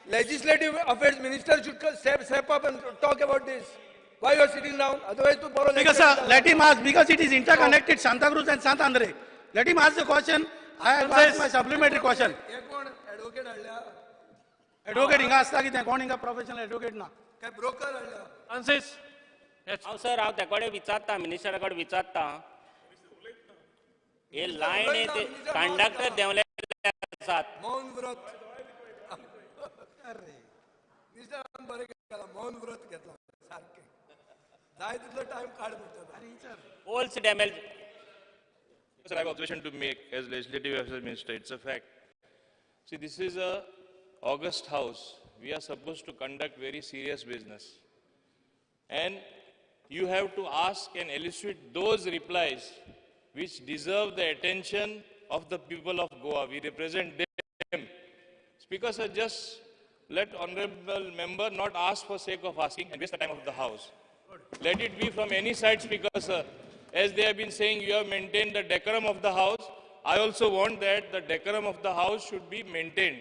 Legislative affairs minister should step up and talk about this. Why you are sitting down? Otherwise तू बरो. Because sir, let him ask because it is interconnected Santacruz and Sant Andre. Let him ask the question. I have asked my supplementary question. हे कोण advocate हाडल्या? Advocate हिंगा आसता कितें कोण हिंगा प्रोफेशनल एडवोकेट ना काय ब्रोकर हाडला. फ्रांसीस. हांव सर हांव त्या कडेन विचारता, मिनिस्टरा कडेन विचारता, हे लायन कंडक्टर देंवलेले आसात. मौन व्रत मिनिस्टरान बरें केलां, मौन व्रत घेतलां सारकें, जाय तितलो टायम काड म्हणटा. Poles damage. Sir, I have observation to make as Legislative Affairs Minister. It's a fact. See, this is a august house. We are supposed to conduct very serious business. And you have to ask and elicit those replies which deserve the attention of the people of Goa. We represent them. Speaker sir, just let honorable member not ask for sake of asking and waste the time of the house. Let it be from any side, Speaker sir. As they have been saying, you have maintained the decorum of the house. I also want that the decorum of the house should be maintained.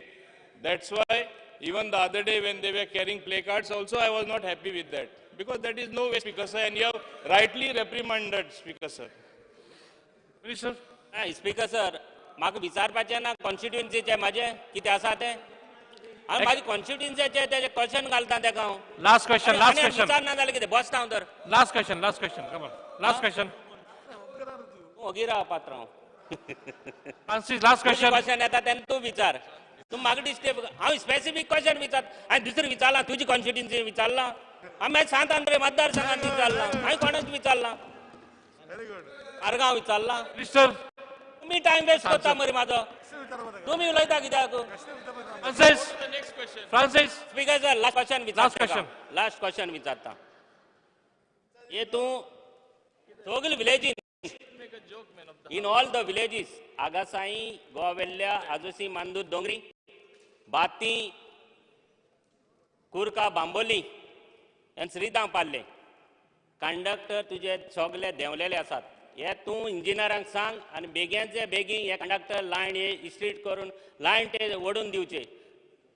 That's why even the other day when they were carrying placards also, I was not happy with that. Because that is no way, Speaker sir, and you have rightly reprimanded, Speaker sir. Minister. Speaker sir, म्हाका विचारपाचें ना कॉन्स्टिट्युएन्सीचें म्हाजें कितें आसा तें. हांव म्हाजे कॉन्स्टिट्युएन्सीचें तेजें question घालता तेका हांव. Last question, last question. विचारना जाल्यार कितें बसता हांव तर. Last question, last question, come on. Last question. तूं ओगी राव पात्रांव. Francis, last question. क्वेश्चन येता तेन्ना तूं विचार, तूं म्हाका डिस्टर्ब. हांव स्पेसिफीक क्वेश्चन विचार, हांवें दुसरें विचारलां, तुजी कॉन्स्टिट्युएन्सी विचारलां, हांवें सांत आंद्रे मतदारसंघात विचारलां, हांवें कोणाक विचारलां, आरगांव विचारलां. मिनिस्टर, तुमी टायम वेस्ट करता मरे म्हाजो, तुमी उलयता कित्याक? Francis, Francis. Speaker sir, last question विचारता, लास्ट क्वेश्चन विचारता. हे तूं सगळे विलेजीन, in all the villages, Agassaim, Goa Velha, Ajosi, Mandur, Dongri, Bati, Curca, Bambolim आनी श्रीधाम पार्ले कंडक्टर तुजे सगळे देंवलेले आसात. हे तूं इंजिनियरांक सांग आनी बेगीनचे बेगीन हे कंडक्टर लायन हे स्ट्रीट करून लायन ते ओडून दिवचे.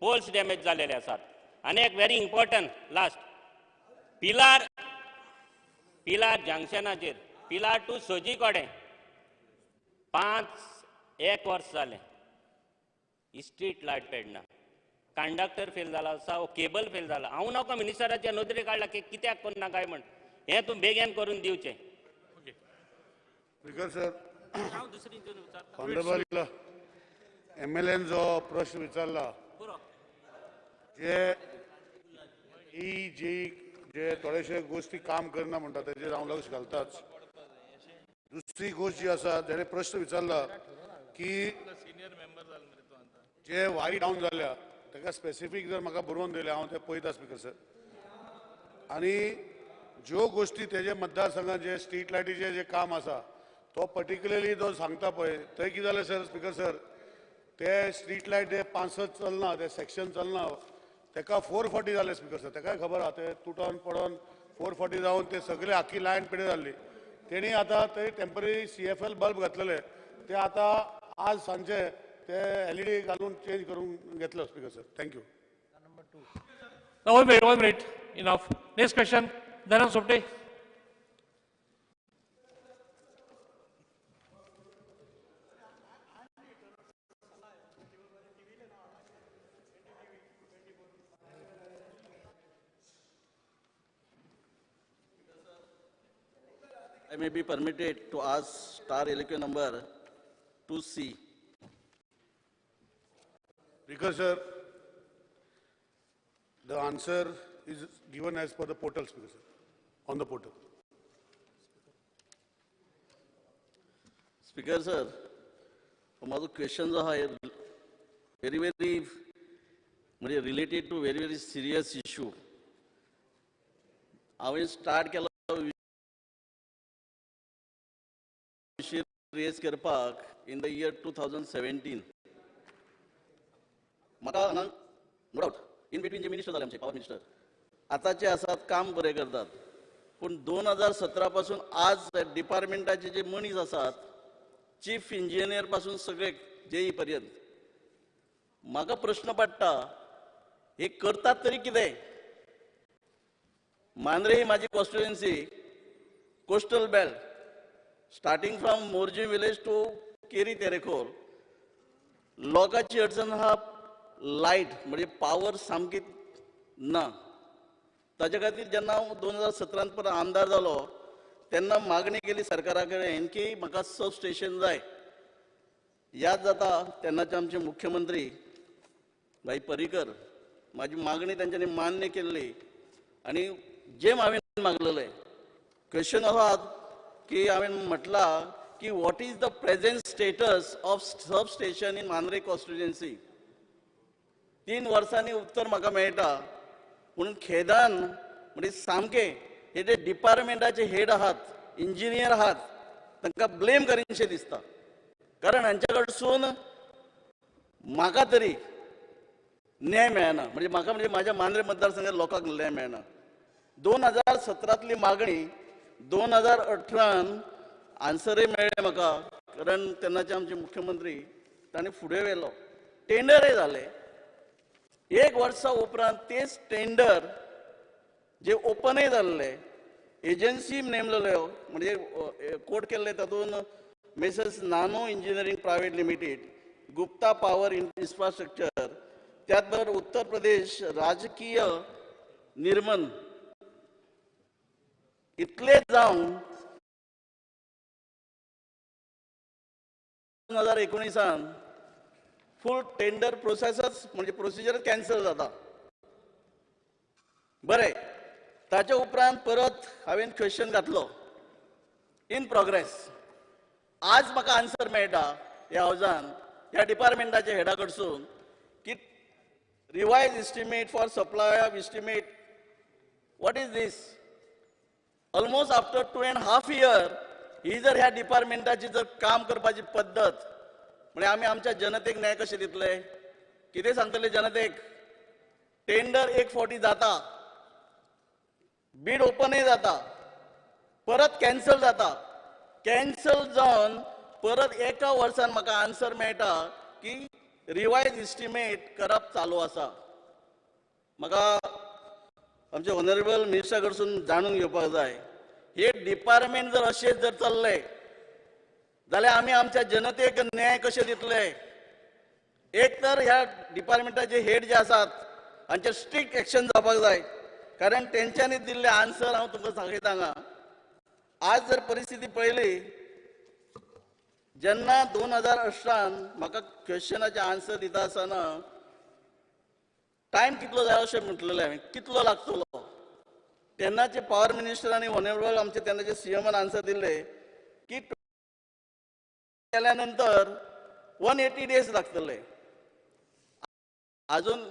पोल्स डॅमेज जालेले आसात. आनी एक very important last, Pilar, Pilar जंक्शनाचेर पिलार टू सोजी कडेन 5-1 वर्स जालें स्ट्रीट लायट पेडना, कंडक्टर फेल जाला आसा, केबल फेल जाला. हांव नाका मिनिस्टराच्या नदरे काडला की कित्याक करना काय म्हण, हें तूं बेगीन करून दिवचें. Speaker sir, honourable M L N जो प्रश्न विचारला, जे ई जी जे थोडेशे गोष्टी काम करना म्हणटा तेजेर हांव लक्ष घालताच. दुसरी गोष्ट जी आसा, जेणे प्रश्न विचारला की जे वारी डावन जाल्या ताका स्पेसिफीक जर म्हाका बरोवन दिलें हांव तें पळयता स्पीकर सर. आनी ज्यो गोष्टी तेजे मतदारसंघात जे स्ट्रीट लायटीचें जे काम आसा तो पर्टिक्युलरली जो सांगता पळय, थंय कितें जालें सर, स्पीकर सर, ते स्ट्रीट लायट जे 5 चलना, ते सेक्शन चलना, ताका 440 जालें स्पीकर सर. ताकाय खबर आहा ते तुटोन पडोन 440 जावन ते सगळे आख्खी लायन पेडे जाल्ली. तेणी आतां थंय टेंपररी CFL bulb घातलेले, ते आतां आज सांजचे ते LED घालून चेंज करून घेतलो speaker sir. Thank you. One minute, 1 minute, enough. Next question, Dayanand Sopte. I may be permitted to ask star LQ number 2C. Speaker sir, the answer is given as per the portal, Speaker sir, on the portal. Speaker sir, म्हाजो question जो आहा very very म्हणजे related to very very serious issue. हांवें start केलो विशय rays करपाक in the year 2017. म्हाका हांगा नो डावट इन बिटवीन जे मिनिस्टर जाले आमचे पावर मिनिस्टर आतांचे आसात, काम बरें करतात, पूण 2017 पासून आज डिपार्टमेंटाचे जे मनीस आसात, चीफ इंजिनियर पासून सगळे जेई पर्यंत, म्हाका प्रश्न पडटा हे करतात तरी कितें? मांद्रे ही म्हाजी constituency, coastal belt, starting from Morjim village to Keri Terekhol, लोकांची अडचण आहा. लायट म्हणजे पावर सामकी ना. ताच्या खातीर जेन्ना हांव 2017 परत आमदार जालो तेन्ना मागणी केली सरकारा कडेन की म्हाका सब स्टेशन जाय. याद जाता तेन्नाचे आमचे मुख्यमंत्री भाई पर्रीकर माझी मागणी तेंच्यांनी मान्य केल्ली आनी जें हांवें मागलेलें क्वेश्चन आसा की हांवें म्हटलां की what is the present status of sub station in Mandrem constituency. 3 वर्सांनी उत्तर म्हाका मेळटा. पूण खेदान म्हणजे सामकें हे जे डिपार्टमेंटाचे हेड आहात, इंजिनियर आहात, तांकां ब्लेम करीनशें दिसता. कारण हांच्या कडसून म्हाका तरी न्याय मेळना, म्हणजे म्हाका म्हणजे माझ्या मांद्रे मतदारसंघात लोकांक न्याय मेळना. 2017तली मागणी 2018 आन्सरय मेळ्ळें म्हाका, कारण तेन्नाचे आमचे मुख्यमंत्री तांणी फुडें व्हेलो. टेंडरय जाले. 1 वर्सा उपरांत तेच टेंडर जे ओपनय जाल्ले, एजन्सी नेमलेल्यो म्हणजे कोट केल्ले तातूंत Messrs Nano Engineering Private Limited, Gupta Power Infrastructure, त्याच बरोबर उत्तर प्रदेश राजकीय निर्मन, इतले जावन 2019 फूल टेंडर प्रोसेसच म्हणजे प्रोसिजर कॅन्सल जाता. बरें, ताच्या उपरांत परत हांवें क्वेश्चन घातलो इन प्रोग्रेस. आज म्हाका आन्सर मेळटा ह्या हावजान ह्या डिपार्टमेंटाच्या हेडा कडसून की revise estimate for supply of estimate. What is this? Almost after 2.5 year ही जर ह्या डिपार्टमेंटाची जर काम करपाची पद्दत म्हणजे आमी आमच्या जनतेक न्याय कशें दितले? कितें सांगतले जनतेक? टेंडर 1 फावटी जाता, बीड ओपनय जाता, परत कॅन्सल जाता. कॅन्सल जावन परत 1 वर्सान म्हाका आन्सर मेळटा की रिवायज इस्टिमेट करप चालू आसा. म्हाका आमचे ऑनरेबल मिनिस्टरा कडसून जाणून घेवपाक जाय, हे डिपार्टमेंट जर अशें जर चल्लें जाल्यार आमी आमच्या जनतेक न्याय कशें दितले? एक तर ह्या डिपार्टमेंटाचे हेड जे आसात हांचेर स्ट्रिक्ट एक्शन जावपाक जाय, कारण तेंच्यांनी दिल्ले आन्सर हांव तुमकां सांगता हांगा. आज जर परिस्थिती पळयली, जेन्ना 2018 म्हाका क्वेश्चनाचे आन्सर दिता आसतना टायम कितलो जाय अशें म्हटलेलें हांवें, कितलो लागतलो, तेन्नाचे पावर मिनिस्टर आनी ऑनरेबल आमचे तेन्नाचे सीएमान आन्सर दिल्ले की केल्या नंतर 180 डेज लागतले. अजून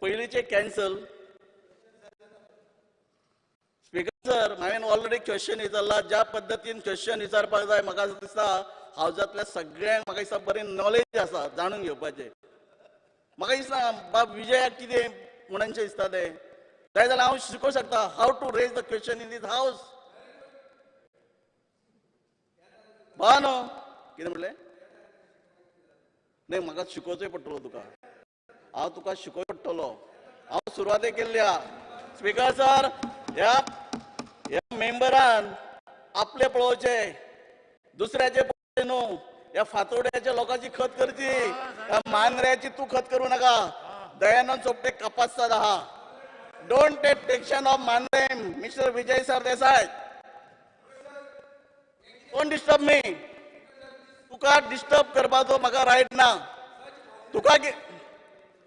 पयलींचे कॅन्सल. स्पीकर सर, हांवें ऑलरेडी क्वेश्चन विचारला. ज्या पद्दतीन क्वेश्चन विचारपाक जाय म्हाका दिसता हावजांतल्या सगळ्यांक म्हाका दिसता बरी नॉलेज आसा जाणून घेवपाचें. म्हाका दिसना बाब विजयाक कितें म्हणूनशें दिसता तें, जाय जाल्यार हांव शिकोवंक शकता how to raise the question in this house. बा न्हू कितें म्हणलें? न्हय, म्हाका शिकोवचोय पडटलो तुका, हांव तुका शिकोवचो पडटलो. हांव सुरवातेक केल्ली आहा. स्पीकर सर, ह्या ह्या मेंबरान आपले पळोवचें, दुसऱ्याचे पळोवचें न्हू. ह्या फातोड्याच्या लोकांची खत करची, ह्या मांद्र्याची तूं खत करूं नाका. दयानंद चोपटे कपासतात आहा. Don't take tension of Mandrem mister Vijay Sardesai. Don't disturb me. तुका डिस्टर्ब करपाचो म्हाका रायट ना. तुका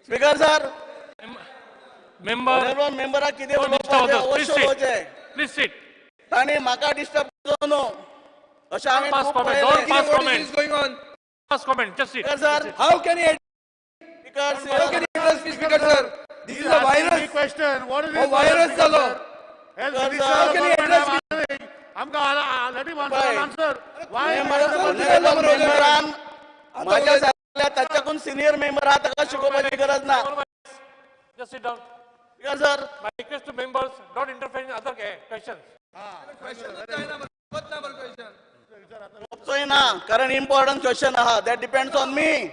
स्पीकर सर, मेंबर मेंबराक कितें उलोवपाचें अवश्य उलोवचें. Please sit. तांणी म्हाका डिस्टर्ब करचो न्हू अशें हांवें. Sir, how can he address me, Speaker sir? This is a virus. Question. What is this? Virus जालो. How can he address me? आमकां let him answer. Why? माझ्या सारक्या ताच्याकून सिनियर मेंबर आहा ताका शिकोवपाची गरज ना. Just sit down. Speaker sir, my request to members, don't interfere in other questions. सोपचोय ना, कारण इम्पॉर्टंट क्वेश्चन आहा. That depends on me.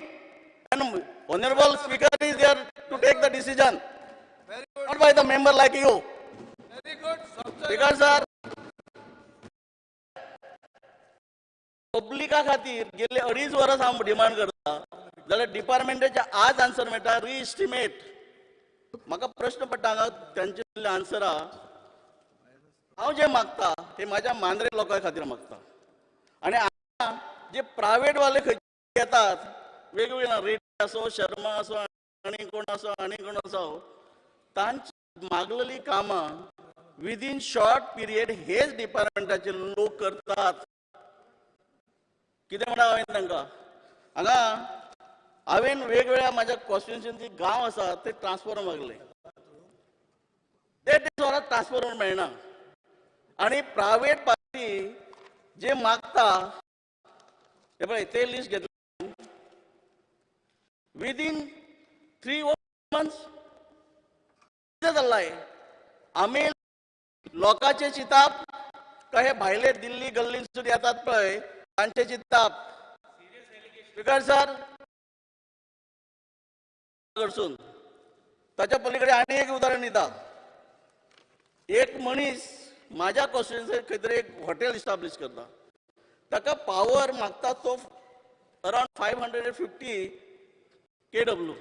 And honorable speaker is there to take the decision, not by the member like you. Very good. Speaker sir, पब्लिका खातीर गेले 2.5 वर्स हांव demand करता. जाल्यार डिपार्टमेंटाचे आज आन्सर मेळटा रिइस्टिमेट. म्हाका प्रश्न पडटा हांगा तांचे दिल्ले आन्सरा. हांव जे मागता ते म्हाज्या मांद्रे लोकां खातीर मागता. आनी आतां जे प्रायवेट वाले खंयचे येतात वेगवेगळे रेड्डी आसो, शर्मा आसो, आनी कोण आसो आनी कोण आसो, तांची मागलेली कामां विदीन शॉर्ट पिरियड हेच डिपार्टमेंटाचे लोक करतात. कितें म्हणा हांवें तांकां हांगा हांवें वेगवेगळ्या म्हाज्या कॉन्स्टिट्युन्सीन गांव आसा ते ट्रान्सफॉर्मर मागले, ते वरां ट्रान्सफॉर्मर मेळना. आनी प्रायवेट पार्टी जे मागता हे पळय ते लिस्ट घेतले विदीन 3 मंथ्स कितें जाल्लां. आमी लोकांचे चिंताप काय भायले दिल्ली गल्लींसून येतात पळय तांचे चिंताप. स्पीकर सर कडसून ताच्या पलीकडे आनी एक उदाहरण दिता. एक मनीस माझ्या कॉन्स्टिट्युन्सीत खंय तरी एक हॉटेल इस्टाब्लिश करता, ताका पावर मागता तो अरावंड 550 kW.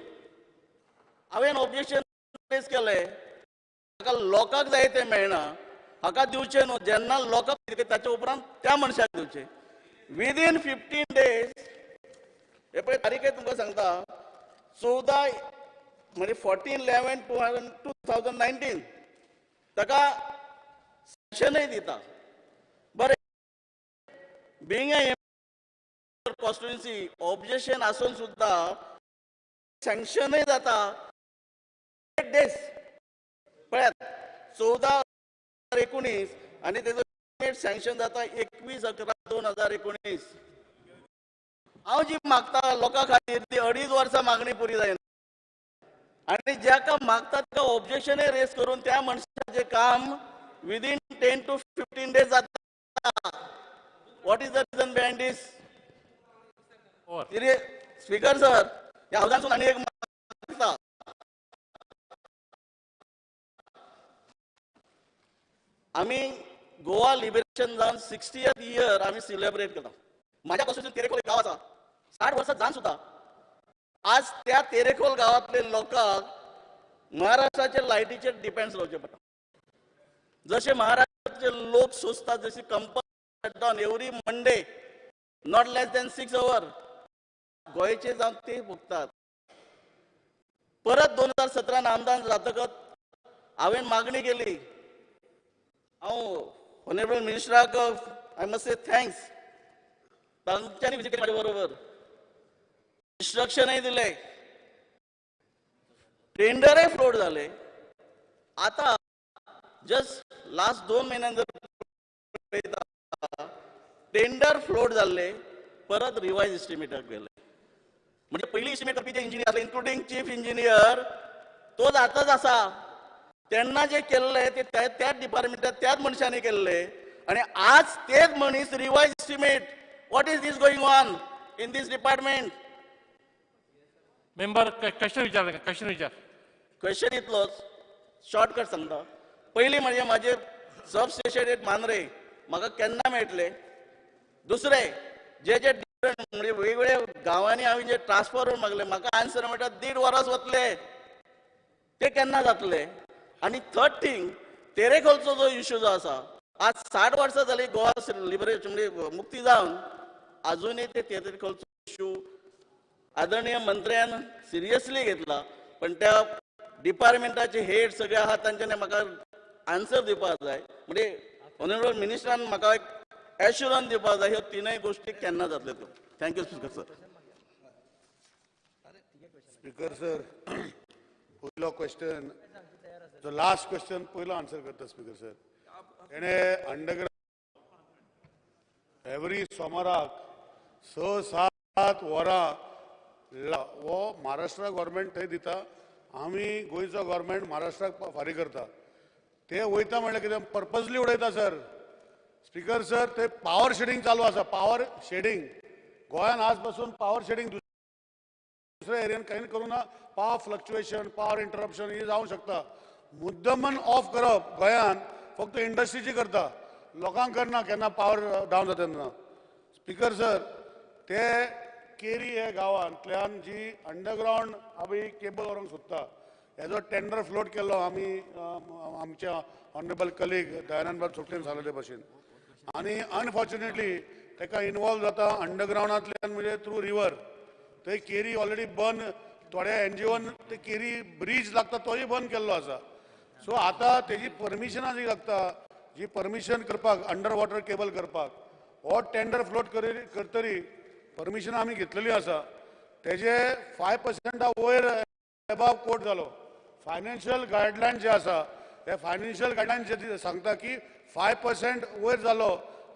हांवें ऑब्जेक्शन प्लेस केलें, ताका लोकांक जाय तें मेळना, हाका दिवचें न्हू. जेन्ना लोकांक ताच्या उपरांत त्या मनशाक दिवचें. विदीन 15 डेज हे पळय तारीख तुमकां सांगता 14 म्हणजे 14/11/2019 ताका सँक्शनय दिता. बरें, बीइंग ए कॉन्स्टिट्युन्सी ऑब्जेक्शन आसून सुद्दां सँक्शनय जाता 8 डेज. पळयात 14/19 आनी तेजो सँक्शन जाता 21/11/2019. हांव जी मागता लोकां खातीर ती 2.5 वर्सां मागणी पुरी जायना. आनी ज्याका मागता ताका ऑब्जेक्शनय रेज करून त्या मनशाचें काम विदीन 10 to 15 days जाता. What is the reason behind this? Speaker sir, ह्या हावजांतसून आनी एक मागता. आमी गोवा लिबरेशन जावन 60th year आमी सेलिब्रेट करता. माझ्या कॉन्स्टिट्युन्सीत तेरेखोल गांव आसा, 60 वर्सां जावन सुद्दां आज त्या तेरेखोल गांवांतले लोकांक महाराष्ट्राचे लायटीचेर डिपेंड्स रावचें पडटा. जशे महाराष्ट्राचे लोक सोंसतात जशी company shutdown every Monday not less than 6 hour, गोंयचे जावन ते भोगतात. परत 2017 आमदार जातकच हांवें मागणी केली. हांव ऑनरेबल मिनिस्टराक I must say thanks, तांच्यांनी विजीट केली म्हाजे बरोबर, इन्स्ट्रक्शनय दिले, टेंडरय फ्लोट जाले. आतां जस्ट लास्ट 2 म्हयन्यान जर पळयता टेंडर फ्लोट जाल्ले, परत रिवायज एस्टिमेटाक गेले. म्हणजे पयलीं एस्टिमेट करपी जे इंजिनियर आसले इन्क्लुडींग चीफ इंजिनियर तो आतांच आसा, तेन्ना जे केल्ले ते त्याच डिपार्टमेंटात त्याच मनशांनी केल्ले आनी आज तेच मनीस revise estimate. What is this going on in this department? Member question विचार, क्वेश्चन विचार. क्वेश्चन इतलोच शॉर्टकट सांगता. पयलीं म्हणजे म्हाजे सब स्टेशन एट मांद्रे म्हाका केन्ना मेळटले. दुसरें जे जे डिफरंट म्हणजे वेगवेगळ्या गांवांनी हांवें जे ट्रान्सफॉर्मर मागले म्हाका आन्सर मेळटा 1.5 वरस वतले, ते केन्ना जातले. आनी थर्ड थींग, तेरेखोलचो जो इशू जो आसा, आज 60 वर्सां जाली गोवा लिबरेशन म्हणजे मुक्ती जावन आजुनूय ते तेरेखोलचो इशू आदरणीय मंत्र्यान सिरियसली घेतला, पण त्या डिपार्टमेंटाचे हेड सगळे आहा तांच्यानी म्हाका आन्सर दिवपाक जाय. म्हणजे ऑनरेबल मिनिस्टरान म्हाका एक एश्युरन्स दिवपाक जाय ह्यो तिनूय गोश्टी केन्ना जातल्यो त्यो. Thank you speaker sir. Speaker sir, पयलो क्वेश्चन जो लास्ट क्वेश्चन पयलो आन्सर करता स्पीकर सर. तेणे अंडरग्रावंड एवरी सोमाराक 6-7 वरां हो महाराष्ट्र गव्हर्मेंट थंय दिता, आमी गोंयचो गव्हर्मेंट महाराष्ट्राक फारीक करता. ते वयता म्हणल्यार कितें पर्पजली उडयता सर. स्पीकर सर, ते पावर शेडींग चालू आसा. पावर शेडींग गोंयान आज पासून पावर शेडींग दुसऱ्या एरियन कांय करूं ना. पावर फ्लक्च्युएशन, पावर इंटरप्शन हे जावंक शकता. मुद्दमन ऑफ करप गोंयान फक्त इंडस्ट्रीची करता, लोकांक करना केन्ना पावर डावन जाता तेन्ना. स्पीकर सर, ते केरी हे गांवांतल्यान जी अंडरग्रावंड आमी केबल व्हरूंक सोदता हेजो टेंडर फ्लोट केल्लो आमी आमच्या ऑनरेबल कलीग दयानंद बाब सोपटेन सांगले भशेन आनी अनफॉर्च्युनेटली ताका इनवॉल्व जाता अंडरग्रावंडांतल्यान म्हणजे थ्रू रिवर थंय केरी ऑलरेडी बंद थोड्या एनजीओन ते केरी ब्रीज लागता तोय बंद केल्लो आसा. सो आतां तेजी परमिशनां जी लागता जी परमिशन करपाक अंडर वॉटर केबल करपाक हो टेंडर फ्लोट करतरी परमिशनां आमी घेतलेली आसा. तेजे 5% वयर एबाव कोट जालो. फायनान्शियल गायडलायन जे आसा हे फायनान्शियल गायडलायन जे सांगता की 5% वयर जालो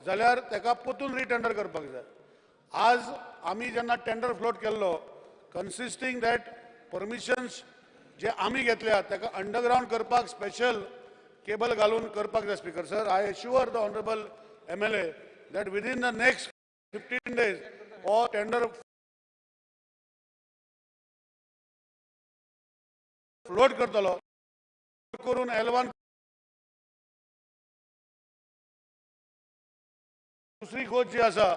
जाल्यार ताका परतून रिटेंडर करपाक जाय. आज आमी जेन्ना टेंडर फ्लोट केल्लो कन्सिस्टींग that permissions जे आमी घेतल्या ताका अंडरग्रावंड करपाक स्पेशल केबल घालून करपाक जाय. Speaker sir, I assure the honourable MLA that within the next 15 days हो टेंडर फ्लोट करतलो करून L1. दुसरी गोष्ट जी आसा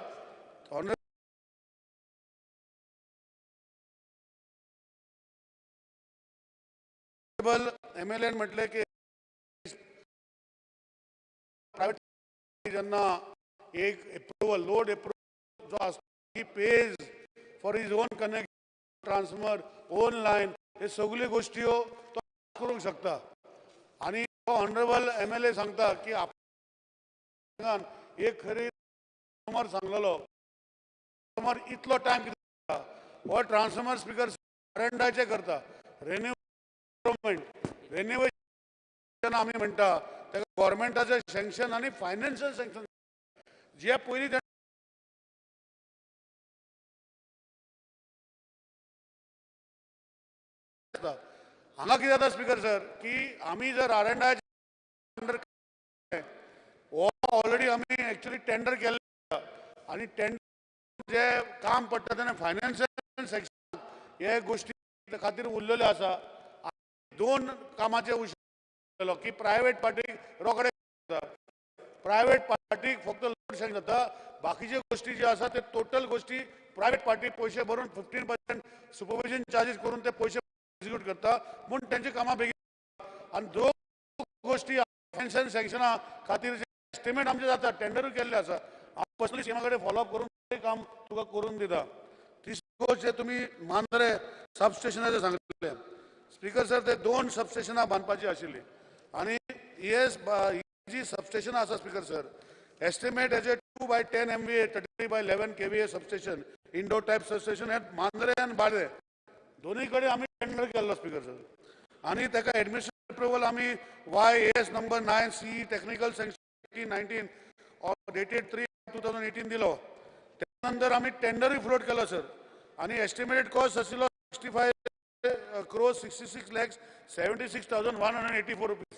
ऑनरेबल एमएलए म्हटलें की प्रायव्हेट जेन्ना एक एप्रुवल लोड एप्रुवल जो आसता he pays for his own connect transformer own line हे सगळ्यो गोष्टी तो करूंक शकता. आनी ऑनरेबल एमएलए सांगता की आपण एक खरी ट्रान्सफॉर्मर सांगलेलो ट्रान्सफॉर्मर इतलो टायम कितें हो ट्रान्सफॉर्मर स्पिकर आर&आयचे करता रेन्युवेशन आमी म्हणटा ताका गव्हर्मेंटाचें सँक्शन आनी फायनान्शियल सँक्शन जे पयलीं हांगा कितें जाता स्पिकर सर की आमी जर आर&आय अंडर हो ऑलरेडी आमी एक्चुअली टेंडर केल्लें आनी टेंडर जे काम पडटा तेन्ना फायनान्शियल सेक्शन हे गोष्टी खातीर उरलेल्यो आसा. दोन कामाचे उशीर की प्रायव्हेट पार्टीक रोखडे प्रायव्हेट पार्टीक फक्त लोड सँक्शन जाता बाकीच्यो गोष्टी ज्यो आसा ते टोटल गोष्टी प्रायव्हेट पार्टी पयशे भरून 15% सुपरविजन चार्जीस करून ते पयशे एक्झिक्यूट करता म्हूण तेंची कामां बेगीन. आनी दोन गोष्टी फायनान्शियल सँक्शना खातीर एस्टिमेट आमचे जाता टेंडरूय केल्ले आसा. हांव पर्सनली सीएमा कडेन फॉलोअप करून काम तुका करून दिता. तिसरी गोश्ट जे तुमी मांद्रे सबस्टेशनाचें सांगलें स्पिकर सर ते 2 सबस्टेशनां बांदपाची आशिल्ली आनी जी सबस्टेशनां आसा स्पिकर सर एस्टिमेट हेजे 2x10 MVA 33x11 kVA substation indoor type substation हे मांद्रे आनी बार्दें दोनूय कडेन आमी टेंडर केल्लो स्पिकर सर. आनी ताका एडमिशन एप्रुवल आमी YAS number 9 CE technical sanction 1819 dated 3/2018 दिलो. त्यानंतर आमी टेंडरूय फ्लोट केलो सर आनी एस्टिमेटेड कॉस्ट आशिल्लो 65 crores 66 lakhs 76,184 rupees.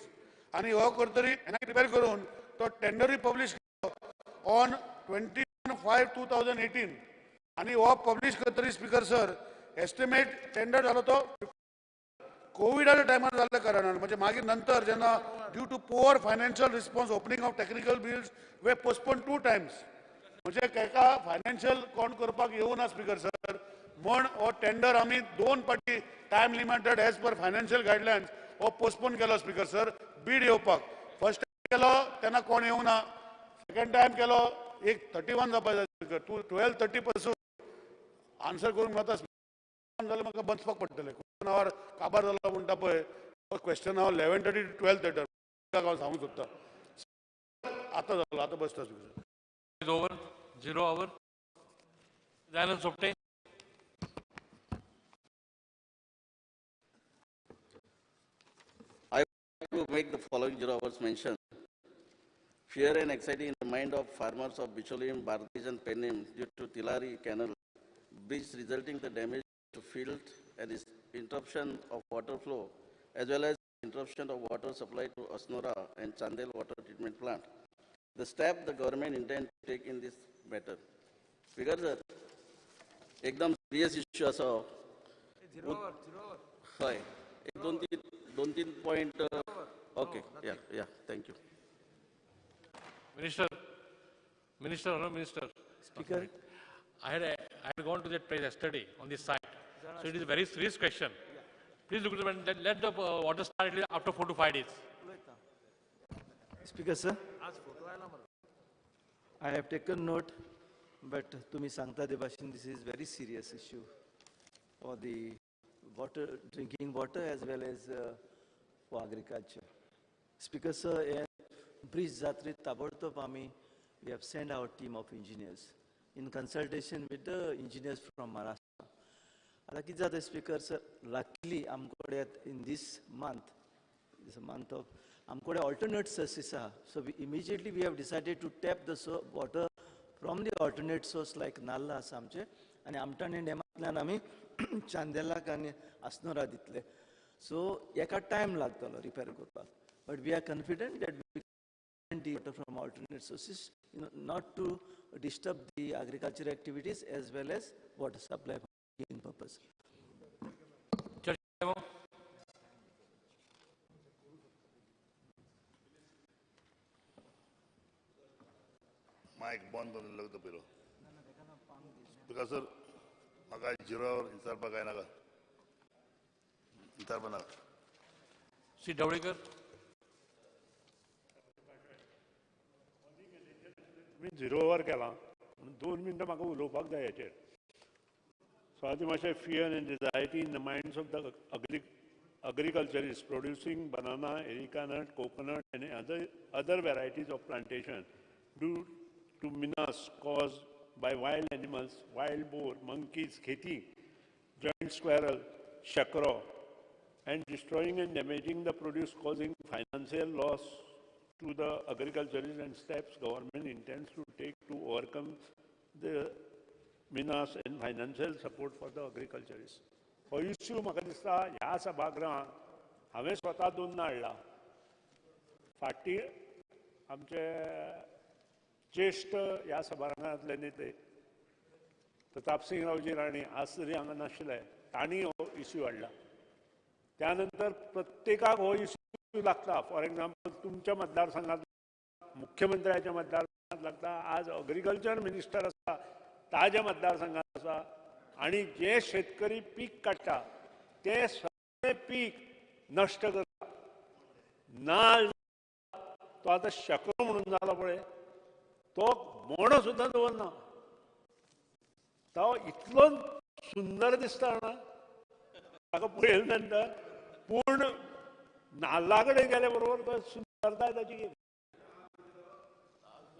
आनी हो करतरी एनआय प्रिपेर करून तो टेंडरूय पब्लीश केलो ऑन 21/5/2018. आनी हो पब्लीश करतरी स्पिकर सर एस्टिमेट टेंडर जालो तो कोविडाच्या टायमार जाल्ल्या कारणान म्हणजे मागीर नंतर जेन्ना due to poor financial response opening of technical bills were postpone 2 times म्हणजे एका फायनान्शियल कोण करपाक येवना स्पिकर सर म्हण हो टेंडर आमी 2 पाटी time limited as per financial guidelines हो पोस्टपोन केलो स्पिकर सर बीड येवपाक. फर्स्ट टायम केलो तेन्ना कोण येवना, सेकंड टायम केलो एक 31 जावपाक जाय स्पिकर 12:30 पासून आन्सर करूंक वता जाल्यार म्हाका बसपाक पडटलें. क्वेश्चन आवर काबार जालो म्हणटा पळय क्वेश्चन आवर 11:30 to 12:30 हांव सांगूंक सोदता. आतां जालो आतां बसता speaker. Is over, 0 hour. Dayanand Sopte. I want to make the following 0 hours mention. Fear and anxiety in the mind of farmers of Bicholim, Bardez and Penem due to Tilari Canal breach resulting the damage to field and its interruption of water flow as well as interruption of water supply to Asnora and Chandel water treatment plant. The step the government intend to take in this matter. Speaker sir, एकदम serious issue आसा. हय, एक दोन तीन point. Okay, yeah thank you. Minister, minister, honourable minister. Speaker, I had gone to that place yesterday on this site. So it is a very serious question. Please look at it. Let the water start after 4 to 5 days. Speaker sir, I have taken note, but tumi sangta de bhashen this is very serious issue for the water, drinking water as well as for agriculture. Speaker sir, bridge jatri tabortob ami we have sent our team of engineers in consultation with the engineers from Maharashtra. Ata kit jata Speaker sir, luckily amkode in this month, this month of amkode alternate sources aha. So we immediately we have decided to tap the water from the alternate source like Nalla asa amche ani Amtane डॅमांतल्यान आमी चांदेलाक आनी आसनोरा दितले. So एका time लागतलो repair करपाक, but we are confident that we can the water from alternate sources, you know, not to disturb the agriculture activities as well as water supply for purpose. Mic बंद करून लागता पयलो. Because sir, म्हाका झिरोवर विचारपाक काय नाका, विचारपा नाका. श्री ढवळीकर, मी झिरोवर केला म्हणून 2 मिनटां म्हाका उलोवपाक जाय हेचेर. सो आतां मातशें fear and anxiety in the minds of the agriculturist producing banana, areca nut, coconut and other varieties of plantation due to menace caused by wild animals, wild boar, monkeys, kheti, giant squirrel, shakro, and destroying and damaging the produce, causing financial loss to the agriculturists, and steps government intends to take to overcome the menace and financial support for the agriculturists. हो issue म्हाका दिसता ह्या सभागृहांत हांवें स्वता दोनदा हाडला. फाटीं आमचे ज्येश्ठ ह्या सभागृहांतले नेते प्रतापसिंग रावजी राणे आज तरी हांगा नाशिल्ले, तांणी हो इश्यू हाडला. त्या नंतर प्रत्येकाक हो इश्यू लागता. फॉर एग्जाम्पल तुमच्या मतदारसंघात, मुख्यमंत्र्याच्या मतदारसंघात लागता, आज अग्रिकल्चर मिनिस्टर आसा ताज्या मतदारसंघात आसा, आनी जे शेतकरी पीक काडटा ते सगळे पीक नश्ट करता. नाल्ल तो आतां शकरो म्हणून जालो पळय, तो मोणो सुद्दां दवरना, तो इतलो सुंदर दिसता ना ताका पळयले नंतर, पूण नाल्ला कडेन गेले बरोबर तो सुंदरताय ताची गेली.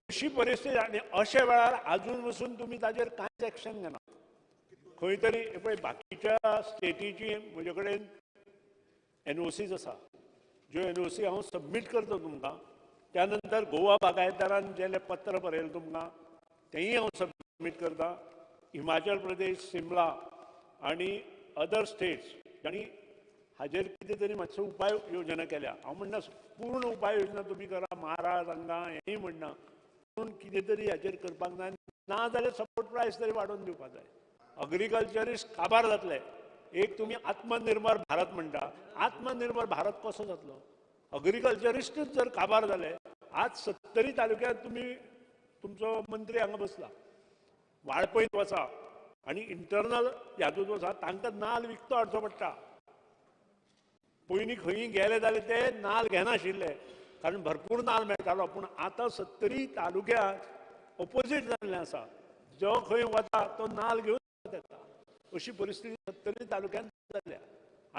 अशी परिस्थिती. आनी अशे वेळार आजून वचून तुमी ताजेर कांयच एक्शन घेना. खंय तरी पळय बाकीच्या स्टेटीची म्हजे कडेन एनओसीज आसा, ज्यो एनओसी हांव सबमीट करता तुमकां. त्या नंतर गोवा बागायतदारान जे पत्र बरयलें तुमकां तेंय हांव सबमीट करता. हिमाचल प्रदेश, सिमला आनी अदर स्टेट्स आनी हाजेर कितें तरी मातसो उपाय योजना केल्या. हांव म्हणना पूर्ण उपाय योजना तुमी करा, मारा तांकां हेंय म्हणना, पूण कितें तरी हाजेर करपाक जाय. ना जाल्यार सपोर्ट प्रायस तरी वाडोवन दिवपाक जाय. अग्रिकल्चरिस्ट काबार जातले. एक तुमी आत्मनिर्भर भारत म्हणटा, आत्मनिर्भर भारत कसो जातलो? अग्रिकल्चरिस्टूच जर काबार जाले, आज 70 तालुक्यांत तुमी तुमचो मंत्री हांगा बसला, वाळपयत वचा आनी इंटरनल हातूंत वचा, तांकां नाल विकतो हाडचो पडटा. पयलीं खंयी गेले जाल्यार ते नाल घेनाशिल्ले कारण भरपूर नाल मेळटालो, पूण आतां 70 तालुक्यांत ओपोजीट जाल्लें आसा. जो खंय वता तो नाल घेवन येता, अशी परिस्थिती 70 तालुक्यांत जाल्या.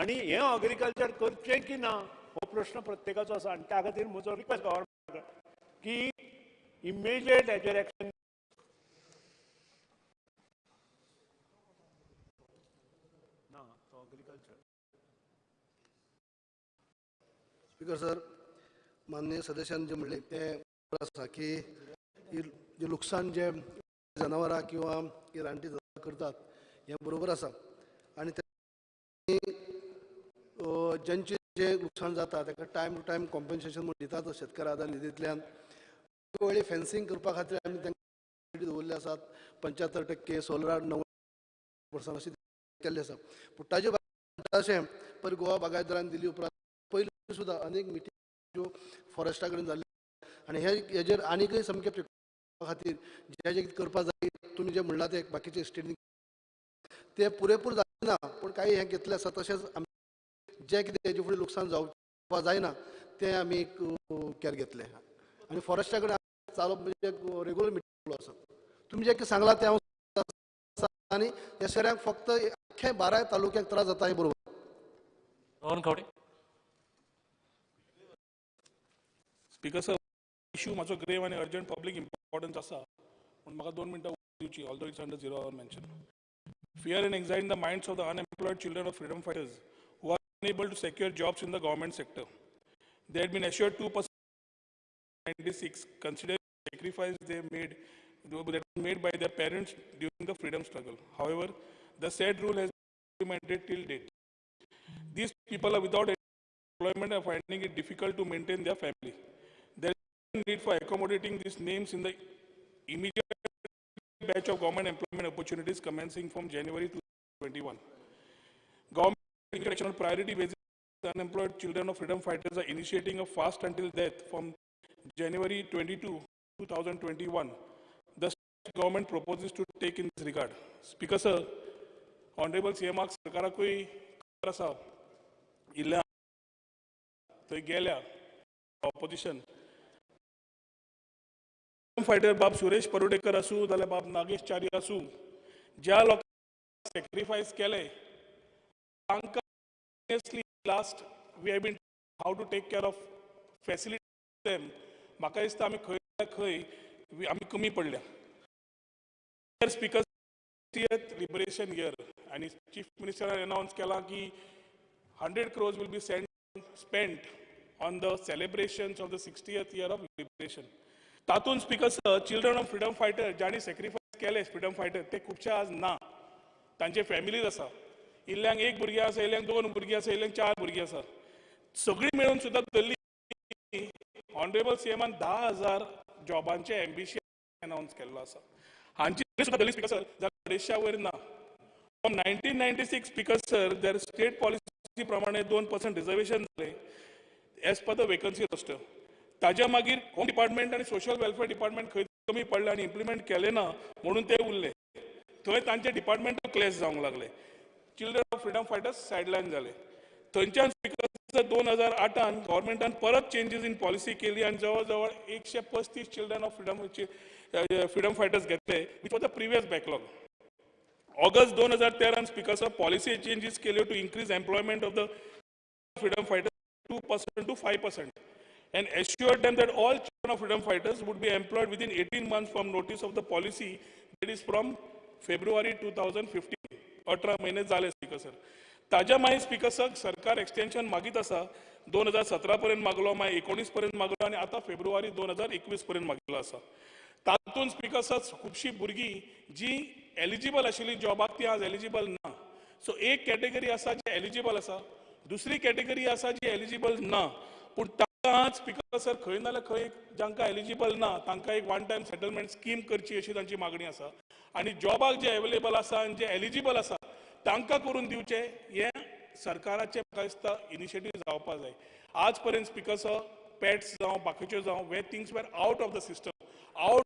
आनी हें अग्रिकल्चर करचें की ना हो प्रश्न प्रत्येकाचो आसा. आनी त्या खातीर म्हजो रिक्वेस्ट गव्हर्मेंटाक की इमिजिएट हेचेर एक्शन. ना तो अग्रिकल्चर. स्पीकर सर, माननीय सदस्यान जे म्हणलें तें आसा की जें लुकसाण जे जनावरां किंवा रानटी जनावरां करतात हें बरोबर आसा, आनी ते जेंचें जें लुकसाण जाता ताका टायम टू टायम कॉम्पन्सेशन म्हूण दितात शेतकार आदार निधींतल्यान. वेळी फेन्सिंग करपा खातीर आमी तांकां दवरिल्ले आसात 75% सोलरार 90% अशें केल्लें आसा. पूण ताजे भायर अशें पर गोवा बागायतदारान दिली उपरांत पयलीं सुद्दां अनेक मिटींग ज्यो फॉरेस्टा कडेन जाल्ल्यो आनी हे हेजेर आनीकय सामकें खातीर जें जें कितें करपाक जाय तुमी जें म्हणलां तें बाकीचे स्टेटीन ते पुरेपूर जायना, पूण काही हें घेतलें आसा. तशेंच जें कितें हेजे फुडें लुकसाण जावपा जायना तें आमी केअर घेतलें आनी फॉरेस्टा कडेन चालू म्हणजे रेगुलर मिटींग आसा. तुमी जें कितें सांगलां तें हांव आनी ह्या शेऱ्यांक फक्त अख्खे 12 तालुक्याक त्रास जाता हें बरोबर. रोहन खवडे. स्पीकर सर, इश्यू मातसो ग्रेव आनी अर्जंट पब्लीक इम्पॉर्टन्स आसा, पूण म्हाका 2 मिनटां दिवची, although it's under zero hour mention. Fear and anxiety in the minds of the unemployed children of freedom fighters who are unable to secure jobs in the government sector. They had been assured 2% 96, considering the sacrifice they made, that was made by their parents during the freedom struggle. However, the said rule has been implemented till date. These people are without employment and finding it difficult to maintain their family. There is a need for accommodating these names in the immediate batch of government employment opportunities commencing from January 2021. Government action on priority basis, unemployed children of freedom fighters are initiating a fast until death from January 22, 2021. The state government proposes to take in this regard. Speaker sir, Honorable CM सरकाराकूय खबर आसा, इल्ल्या थंय गेल्या opposition fighter बाब सुरेश परुडेकर आसूं जाल्यार बाब नागेश च्यारी आसूं, ज्या लोकांनी सॅक्रिफायस केले तांकां last we have been how to take care of facility them. म्हाका दिसता आमी खंय खंय आमी कमी पडल्या. स्पीकर, लिबरेशन इयर आनी चीफ मिनिस्टरान अनावन्स केलां की 100 crores will be spent on the celebrations of the 60th year of liberation. तातूंत speaker sir, children of freedom fighter जांणी सॅक्रिफायस केले फ्रिडम फायटर ते खुबशे आज ना, तांचे फॅमिलीज आसा, इल्ल्यांक एक भुरगीं आसा, इल्ल्यांक 2 भुरगीं आसा, इल्ल्यांक 4 भुरगीं आसा, सगळीं मेळून सुद्दां धरली ऑनरेबल सीएमान 10,000 जॉबांचे एम्बिशन अनावन्स केल्लो आसा. हांची सुद्दां धरली स्पीकर सर जाल्यार 250 वयर ना. From 1996 speaker sir, there state policy प्रमाणे 2% रिजर्वेशन जालें as per the vacancy roster. ताज्या मागीर होम डिपार्टमेंट आनी सोशल वेलफेअर डिपार्टमेंट खंय कमी पडलें आनी इम्प्लिमेंट केलें ना म्हणून ते उरले, थंय तांचे डिपार्टमेंटल क्लॅश जावंक लागले, children of freedom fighters sideline जाले. थंयच्यान स्पीकर 2008 गव्हर्मेंटान परत चेंजीस इन पॉलिसी केली आनी जवळ जवळ 135 चिल्ड्रन ऑफ फ्रिडम फायटर्स घेतले, which was the previous backlog. August 2013 speaker sir policy changes केल्यो to increase employment of the freedom fighters 2% to 5% and assured them that all children of freedom fighters would be employed within 18 months from notice of the policy, that is from February 2015. 18 महिने झाले speaker sir. ताज्या मागीर speaker sir सरकार extension मागीत आसा, 2017 पर्यंत मागलो, मागीर 19 पर्यंत मागलो आनी आतां फेब्रुवारी 2021 पर्यंत मागिल्लो आसा. तातूंत स्पीकर सर खुबशीं भुरगीं जी एलिजिबल आशिल्ली जॉबाक ती आज एलिजिबल ना. सो एक कॅटेगरी आसा जी एलिजिबल आसा, दुसरी कॅटेगरी आसा जी एलिजिबल ना, पूण तांकां स्पीकर सर खंय ना जाल्यार खंय जांकां एलिजिबल ना तांकां एक वन टायम सेटलमेंट स्कीम करची अशी तांची मागणी आसा आनी जॉबाक जे एवेलेबल आसा आनी जे एलिजिबल आसा तांकां करून दिवचें हें सरकाराचें म्हाका दिसता इनिशिएटीव जावपा जाय. आज पर्यंत स्पीकर सर पॅट्स जावं बाकीच्यो जावं way things were out of the system, out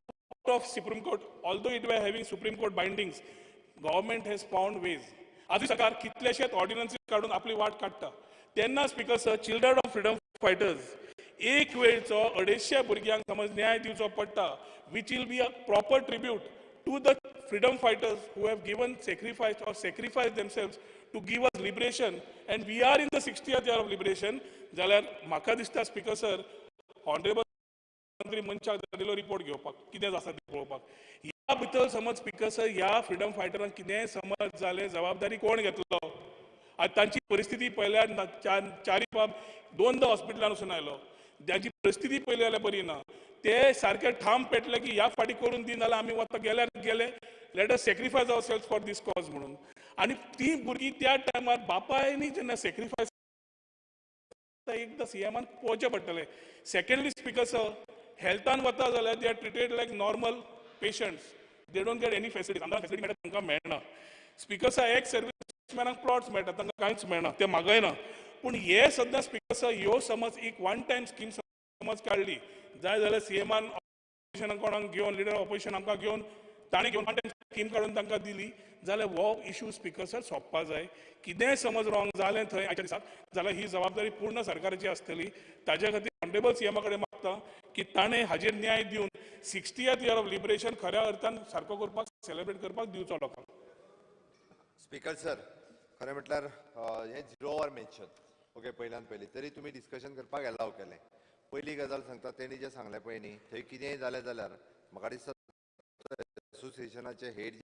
of Supreme Court, although it were having Supreme Court bindings, government has found ways. आजूय सरकार कितलेशेच ऑर्डिनन्सीस काडून आपली वाट काडटा. तेन्ना speaker sir children of freedom fighters एक वेळचो 250 भुरग्यांक समज न्याय दिवचो पडटा, which will be a proper tribute to the freedom fighters who have given sacrifice or sacrifice themselves to give us liberation, and we are in the 60th year of liberation. जाल्यार म्हाका दिसता speaker sir honourable मंत्री मनशाक धाडिल्लो report घेवपाक कितें आसा तें पळोवपाक. ह्या भितर समज स्पीकर सर ह्या फ्रिडम फायटरांक कितेंय समज जालें जबाबदारी कोण घेतलो? आनी तांची परिस्थिती पळयल्यार चारी बाब 2दा हॉस्पिटलान वचून आयलो, तांची परिस्थिती पळयली जाल्यार बरी ना. ते सारके ठाम पेटले की ह्या फाटी करून दिना जाल्यार आमी वता गेल्यार गेले, let us sacrifice our self for this cause म्हणून. आनी ती भुरगीं त्या टायमार बापायनी जेन्ना सॅक्रिफायस एकदां सीएमान पळोवचें पडटलें. सेकंडली स्पीकर सर हेल्थान वता जाल्यार they are treated like normal patients, they don't get any facility, आमदार फॅसिलिटी मेळटा तांकां मेळना. स्पीकर सर एक्स सर्विसमॅनाक प्लॉट्स मेळटा, तांकां कांयच मेळना, ते मागयना. पूण हे सद्दां स्पीकर सर ह्यो समज एक वन टायम स्कीम समज काडली जाय जाल्यार सीएमान ऑपोजिशनाक कोणाक घेवन, लिडर ऑपोजिशन आमकां घेवन ताणें घेवन स्कीम काडून तांकां दिली जाल्यार हो इशू स्पीकर सर सोंपपा जाय. कितेंय समज रॉंग जालें थंय आयच्या दिसाक जाल्यार ही जबाबदारी पूर्ण सरकाराची आसतली. ताज्या खातीर ऑनरेबल सीएमा कडेन मागता की ताणें हाजेर न्याय दिवन 60th year of liberation खऱ्या अर्थान सारको करपाक, सेलिब्रेट करपाक दिवचो लोकांक. स्पीकर सर, खरें म्हटल्यार हें झिरो our mention okay पयल्यान पयलीं तरी तुमी डिस्कशन करपाक एलाव केलें. पयली गजाल सांगता, तेणी जें सांगलें पळय न्ही, थंय कितेंय जालें जाल्यार म्हाका दिसता एसोसिएशनाचे हेड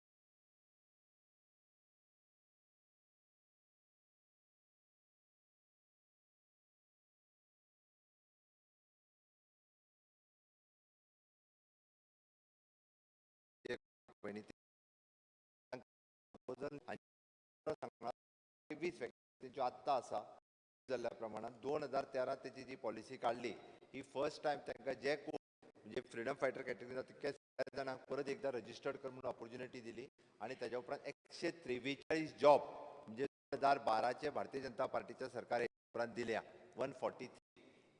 वीस तेंच्यो आत्तां आसा जाल्ल्या प्रमाणान 2013 तेची जी पॉलिसी काडली ही फर्स्ट टायम तांकां जे कोण म्हणजे फ्रिडम फायटर कॅटेगरी तितक्या जाणांक परत एकदां रजिस्टर्ड कर म्हणून ऑपॉर्च्युनिटी दिली आनी ताज्या उपरांत 143 जॉब म्हणजे 2012 भारतीय जनता पार्टीच्या सरकार उपरांत दिल्या 143.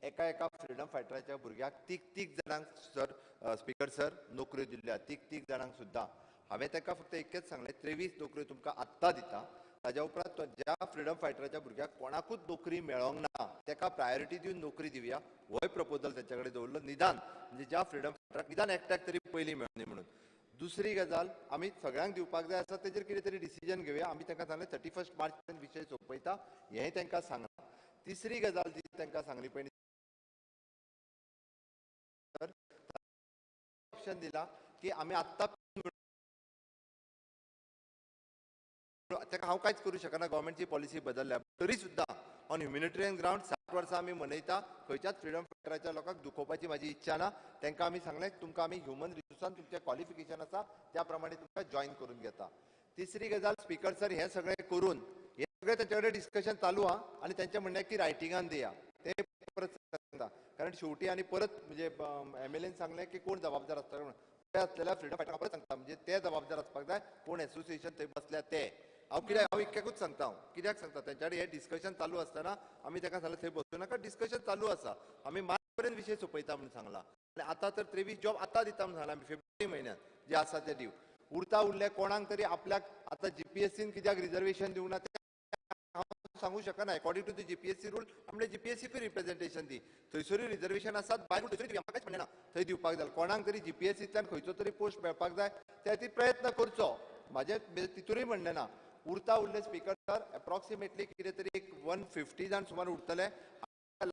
एका एका फ्रिडम फायटराच्या भुरग्याक तीग जाणांक सर स्पीकर सर नोकऱ्यो दिल्ल्या, तीग जाणांक सुद्दां. हांवें ताका फक्त एकच सांगलें, 23 नोकऱ्यो तुमकां आत्तां दिता, ताज्या उपरांत ज्या फ्रिडम फायटराच्या भुरग्याक कोणाकूच नोकरी मेळोंक ना ताका प्रायोरिटी दिवन नोकरी दिवया, होय प्रपोजल तांच्या कडेन दवरलो. निदान म्हणजे ज्या फ्रिडम फायटराक निदान एकट्याक तरी पयलीं मेळोनी म्हणून. दुसरी गजाल, आमी सगळ्यांक दिवपाक जाय आसा तेजेर कितें तरी डिसिजन घेवया. आमी तांकां सांगलें 31 मार्च पर्यंत विशय सोंपयता हेंय तांकां सांगलां. तिसरी गजाल जी तांकां सांगली पयलीं तर ऑप्शन दिला की आमी आत्तां ताका हांव कांयच करूं शकना, गव्हर्मेंटची पॉलिसी बदलल्या तरी सुद्दां ऑन ह्युमॅनिटेरियन ग्रावंड 60 वर्सां आमी मनयता, खंयच्याच फ्रिडम फायटराच्या लोकांक दुखोवपाची म्हाजी इच्छा ना. तांकां आमी सांगलें तुमकां आमी ह्युमन रिसोर्सान तुमचें क्वॉलिफिकेशन आसा त्या प्रमाणे तुमकां जॉयन करून घेता. तिसरी गजाल स्पीकर सर, हें सगळें करून हें सगळें तांचे कडेन डिस्कशन चालू आहा आनी तांचें म्हणणें की रायटिंगान दिया, तें परत सांगता कारण शेवटी आनी परत म्हणजे एमएलएन सांगलें की कोण जबाबदार आसता म्हणून आसलेल्या फ्रिडम फायटराक परत सांगता म्हणजे ते जबाबदार आसपाक जाय, कोण एसोसिएशन थंय बसल्या ते. हांव कित्याक हांव इतक्याकूच सांगता, हांव कित्याक सांगता तेंच्या कडेन हें डिस्कशन चालू आसतना आमी ताका सांगलें थंय बसूं नाका, डिस्कशन चालू आसा, आमी मार्च पर्यंत विशय सोंपयता म्हणून सांगला. आनी आतां तर 23 जॉब आतां दिता म्हणून सांगला आमी फेब्रुवारी म्हयन्यात जे आसा ते दिव. उरता उरले कोणाक तरी आपल्याक आतां जीपीएससीन कित्याक रिजर्वेशन दिवंक ना तें हांव सांगू शकना. According to the GPSC rule आपणें जीपीएससीकूय रिप्रेझेंटेशन दी, थंयसरूय रिजर्वेशन आसात, भायर थंयसरूय दिवया, म्हाका कांयच म्हणणें ना. थंय दिवपाक जाय कोणाक तरी जीपीएससींतल्यान खंयचो तरी पोस्ट मेळपाक जाय त्या खातीर प्रयत्न करचो, म्हाजें तितूरय म्हणणें ना. उरता उरले स्पीकर सर एप्रॉक्सिमेटली कितें तरी एक 150 जाण सुमार उरतले.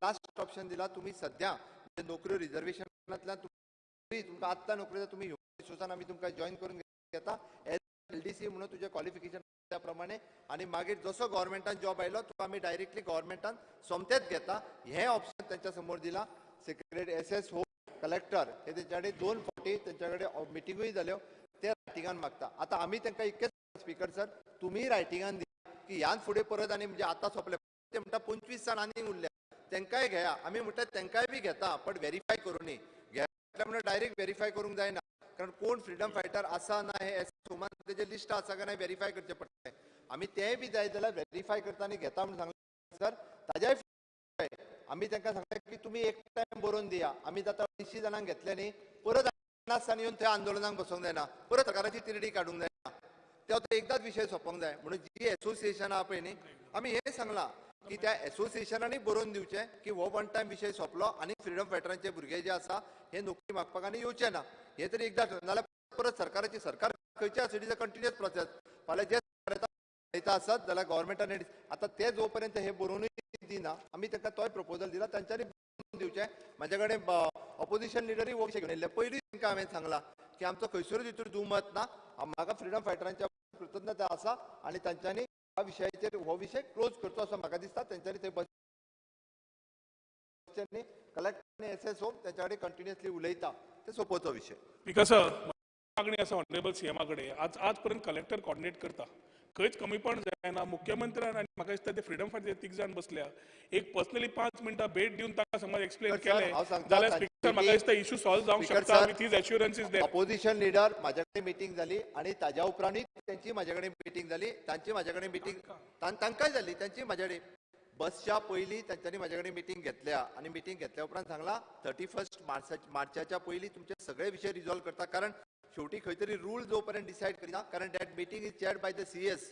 लास्ट ऑप्शन दिला तुमी सद्या नोकऱ्यो रिजर्वेशनांतल्यान तुमकां आत्तां नोकरी जाय, तुमी ह्युमन रिसोर्सान आमी तुमकां जॉयन करून घेता एज एलडीसी म्हणून तुजें क्वॉलिफिकेशन त्या प्रमाणे, आनी मागीर जसो गव्हर्मेंटान जॉब आयलो तुका आमी डायरेक्टली गव्हर्मेंटान सोमतेच घेता, हें ऑप्शन तांच्या समोर दिलां. सेक्रेटरी एस एस हो कलेक्टर हे तेंच्या कडेन 2 फावटी तेंच्या कडेन मिटिंगूय जाल्यो, ते रायटिंगान मागता. आतां आमी तांकां इतकेच स्पीकर सर तुमी रायटिंगान दिया की ह्यान फुडें परत आनी म्हणजे आतां सोंपले ते म्हणटा 25 जाण आनीक उरल्या तांकांय घेया, आमी म्हणटा तांकांय बी घेता बट व्हेरीफाय करूनी घेतल्या म्हणून डायरेक्ट व्हेरीफाय करूंक जायना, कारण कोण फ्रिडम फायटर आसा ना हे एस होमान तेजें लिस्ट आसा काय ना व्हेरीफाय करचें पडटलें. आमी तेंय बी जाय जाल्यार व्हेरीफाय करता आनी घेता म्हणून सांगलें सर. ताज्याय आमी तांकां सांगलें की तुमी एक टायम बरोवन दिया, आमी जाता 250 जाणांक घेतले न्ही परत आसतना येवन थंय आंदोलनाक बसूंक जायना, परत सरकाराची तिरडी काडूंक जायना, ते आतां एकदांच विशय सोंपोंक जाय. म्हणून जी एसोसिएशन आहा पळय न्ही आमी हें सांगलां की त्या एसोसिएशनांनी बरोवन दिवचें की हो वन टायम विशय सोंपलो आनी फ्रिडम फायटरांचे भुरगे जे आसा हे नोकरी मागपाक आनी येवचे ना, हे तरी एकदां नाजाल्यार परत सरकाराची सरकार खंयचे आसा it is a continuous process. फाल्यां जे सरकार आसत जाल्यार गव्हर्मेंटान आतां ते जो पर्यंत हे बरोवनूय दिना आमी तांकां तोय प्रपोजल दिला, तांच्यांनी बरोवन दिवचें. म्हाजे कडेन ऑपोजिशन लिडरूय हो विशय घेवन येयल्ले, पयलीं तांकां हांवें सांगलां की आमचो खंयसरूय तितूर दुमत ना, म्हाका फ्रिडम फायटरांच्या कृतज्ञता आसा आनी तांच्यांनी ह्या विशयाचेर हो विशय क्लोज करचो असो म्हाका दिसता. तांच्यांनी थंय बसचें न्ही, कलेक्टर आनी एस एस ओ तांच्या कडेन कंटिन्युअसली उलयता, ते सोंपोवचो विशय. स्पीकर सर, मागणी आसा ऑनरेबल सीएमा कडेन, आज आज पर्यंत कलेक्टर कॉर्डिनेट करता, खंयच कमीपण जायना. मुख्यमंत्र्यान आनी म्हाका दिसता ते फ्रिडम फायटर तीग जाण बसल्या, एक पर्सनली 5 मिनटां भेट दिवन ताका समज एक्सप्लेन केलें जाल्यार स्पीकर म्हाका दिसता इशू सॉल्व जावंक शकता with his assurances there. Opposition leader म्हाज्या कडेन मिटींग जाली आनी ताज्या उपरांतूय तांची म्हाज्या कडेन मिटींग जाली, तांची म्हाज्या कडेन मिटींग तांकांय जाली, तांची म्हाज्या कडेन बसच्या पयलीं तांच्यांनी म्हाज्या कडेन मिटींग घेतल्या आनी मिटींग घेतल्या उपरांत सांगलां 31 मार्चाच्या पयलीं तुमचे सगळे विशय रिजॉल्व करता, कारण शेवटी खंय तरी रूल जो पर्यंत डिसायड करिना, कारण that meeting is chaired by the CS.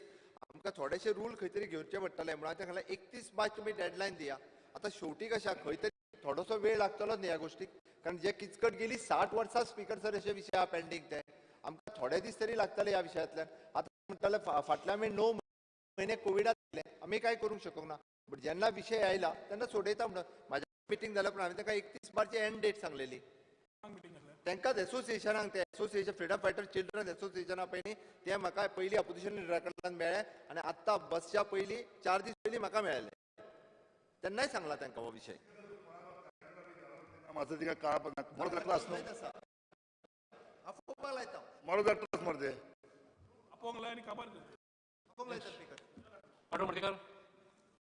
आमकां थोडेशे रूल खंय तरी घेवचे पडटले म्हणून हांवें तांकां 31 मार्च तुमी डेडलायन दिया. आतां शेवटी कशें खंय तरी थोडोसो वेळ लागतलो न्ही ह्या गोश्टीक, कारण जे किचकट गेली 60 वर्सां स्पीकर सर अशे विशय आहा पेंडींग, ते आमकां थोडे दीस तरी लागतले ह्या विशयांतल्यान. आतां म्हणटाले फाटल्या आमी 9 म्हयने कोविडात गेले, आमी कांय करूंक शकूंक ना, बट जेन्ना विशय आयला तेन्ना सोडयता म्हणून म्हाज्या मिटींग जाल्या पूण हांवें तांकां 31 मार्च एंड डेट सांगलेली. तांकांच एसोसिएशनाक, ते एसोसिएशन फ्रिडम फायटर चिल्ड्रन एसोसिएशना पळय न्ही, ते म्हाका पयलीं अपोजिशन लिडरा कडल्यान मेळ्ळे आनी आत्तां बसच्या पयलीं 4 दीस पयलीं म्हाका मेळ्ळे, तेन्नाय सांगला तांकां हो विशय. म्हाजो तिका काळ मरो क्लास न्हू आपोवपाक लायता, मरो क्लास मरे ते आपोवंक लाय आनी काबार करता. आपोवंक लायता speaker. Honourable Madhikar,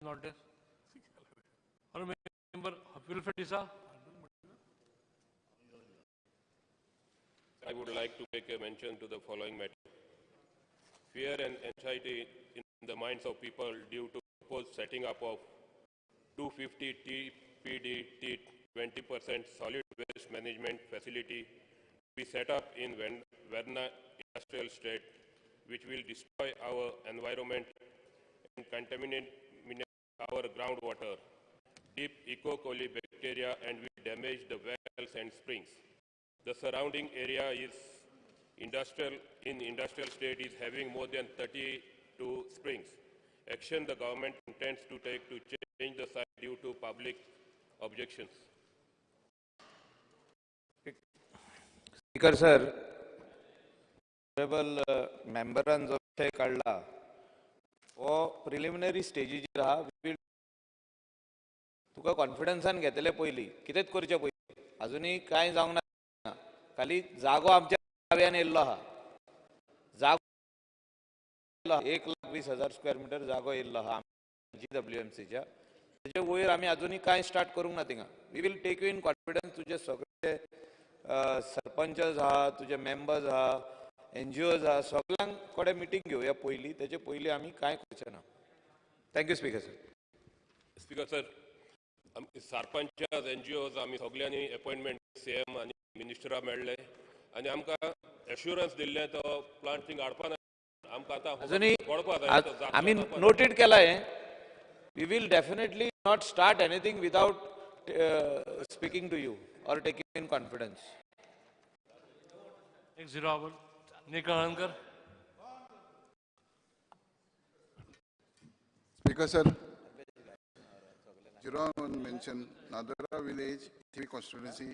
not there. Honourable member Wilfred D'Sa. I would like to make a mention to the following matter. Fear and anxiety in the minds of people due to proposed setting up of 250 TPD 20% solid waste management facility to be set up in Verna industrial state, which will destroy our environment and contaminate our groundwater, deep E. coli bacteria, and will damage the wells and springs. The surrounding area is industrial state is having more than 32 springs. Action the government intends to take to change the site due to public objections. Speaker sir, honourable मेंबरान जो विशय काडला हो preliminary स्टेजीचेर आहा. तुका कॉन्फिडन्सान घेतले पयलीं कितेंच करचें पयलीं, अजुनूय कांय जावंक ना. खाली जागो आमच्या ताब्यान येयल्लो आहा, जागो 1,20,000 स्क्वेअर मिटर जागो येयल्लो आहा GWMCच्या, तेजे वयर आमी अजुनूय कांय स्टार्ट करूंक ना. थिंगा we will take you in confidence. तुजे सगळे सरपंच आहा, तुजे मेंबर्स आहा, NGOs आहा, सगळ्यां कडेन मिटींग घेवया पयलीं, तेजे पयलीं आमी कांय करचे ना. Thank you speaker sir. Speaker sir, sarpanch NGOs आमी सगळ्यांनी अपॉइंटमेंट CM आनी मिनिस्टरा मेळ्ळे आनी आमकां एश्युरन्स दिल्लें तो प्लांट थिंग हाडपा ना. आमकां आतां अजुनूय कळपा जाय. आमी नोटेड केला हें. We will definitely not start anything without speaking to you or taking in confidence. Next 0 hour. Nikhil Halarnkar. Speaker sir, 0 hour mention Nadora village, 3 constituency,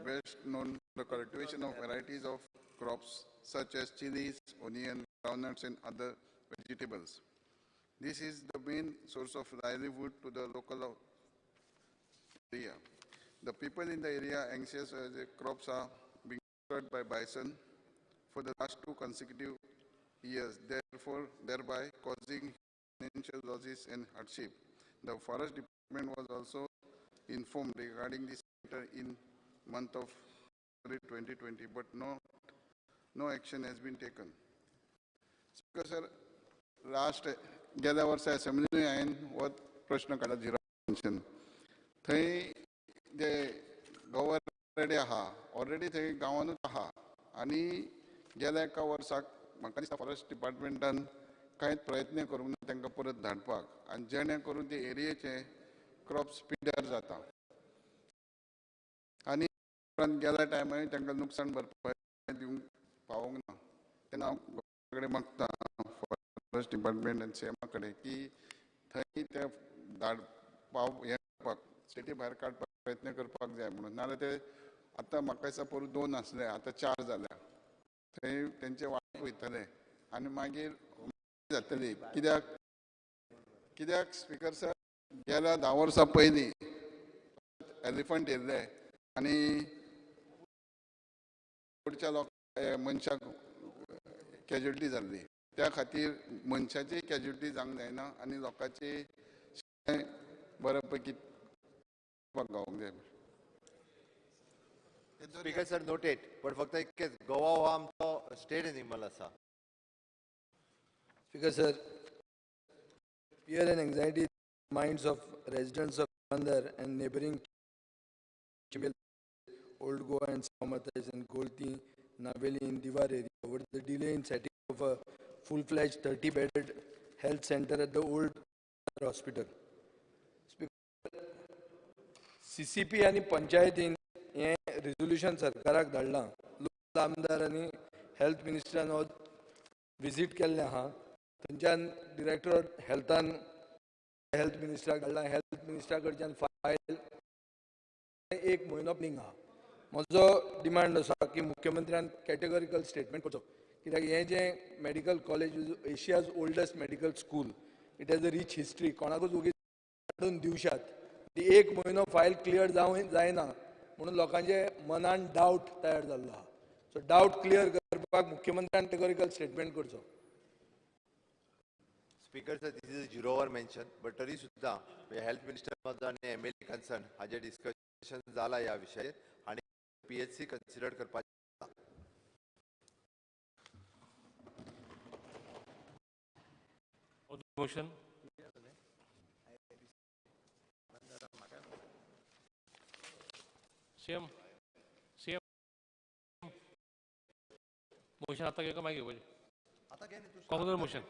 best known for the cultivation of varieties of crops such as chilies, onion, groundnuts and other vegetables. This is the main source of livelihood to the local area. The people in the area are anxious as the crops are being destroyed by bison for the last 2 consecutive years, thereby causing financial losses and hardship. The forest department was also informed regarding this matter in month of February 2020, but no action has been taken. Speaker sir, last गेल्या वर्सा असेंब्लीनूय हांवें हो प्रश्न काडला zero mention. थंय जे गोवर already आहा, already थंय गांवानूच आहा आनी गेल्या एका वर्साक म्हाका दिसता फॉरेस्ट डिपार्टमेंटान कांयच प्रयत्न करूंक ना तांकां परत धाडपाक, आनी जेणे करून ते एरियेचे क्रॉप्स पिड्ड्यार जाता आनी उपरांत गेल्या टायमार तांकां नुकसान भरपाय दिवंक पावोंक ना. तेन्ना हांव कडेन मागता फॉरेस्ट डिपार्टमेंट आनी सीएमा कडेन की थंय ते धाड पाव हें करपाक स्टेटी भायर काडपाक प्रयत्न करपाक जाय म्हणून. नाजाल्यार ते आतां म्हाका दिसता पोरूं 2 आसले, आतां 4 जाल्या. थंय तेंचे वाट वयतले आनी मागीर जातली. कित्याक स्पीकर सर, गेल्या 10 वर्सां पयलीं एलिफंट येयल्ले आनी चडच्या लोक मनशाक कॅज्युलिटी जाल्ली. त्या खातीर मनशाची कॅज्युलिटी जावंक जायना आनी लोकांची बऱ्या पैकी गावंक जाय. स्पीकर सर नोटेड, पण फक्त इतकेच, गोवा हो आमचो स्टेट एनिमल आसा. Speaker sir, fear and anxiety minds of residents of Bandar and neighboring Old Goa and São Mateus and Golti Navelim in Divar area over the delay in setting of a full-fledged 30-bedded health center at the old hospital. CCP आनी पंचायतीन हें resolution सरकाराक धाडलां. Local आमदार आनी health मिनिस्टरान हो visit केल्लें आहा. थंयच्यान डिरेक्टर हेल्थान हेल्थ मिनिस्टराक धाडलां. हेल्थ मिनिस्टरा कडच्यान फायल एक म्हयनो पेंडींग आहा. म्हजो डिमांड आसा की मुख्यमंत्र्यान कॅटेगॉरिकल स्टेटमेंट करचो, कित्याक हें जें medical college is Asia's oldest medical school, it has a rich history. कोणाकूच वोगीच काडून दिवशात. एक म्हयनो फायल क्लियर जावं जायना म्हणून लोकांचे मनान डावट तयार जाल्लो आहा. सो डावट क्लियर करपाक मुख्यमंत्र्यान कॅटेगॉरिकल स्टेटमेंट करचो. Speaker sir, this is zero hour mention, but तरी सुद्दां हेल्थ मिनिस्टर आनी एमएलए कन्सर्न हाजेर डिस्कशन जाला ह्या विशयाचेर आनी पीएचसी कन्सिडर करपाचें. Motion. CM, CM. Motion आता घेवं का मागीर घेवपाचें? Common motion.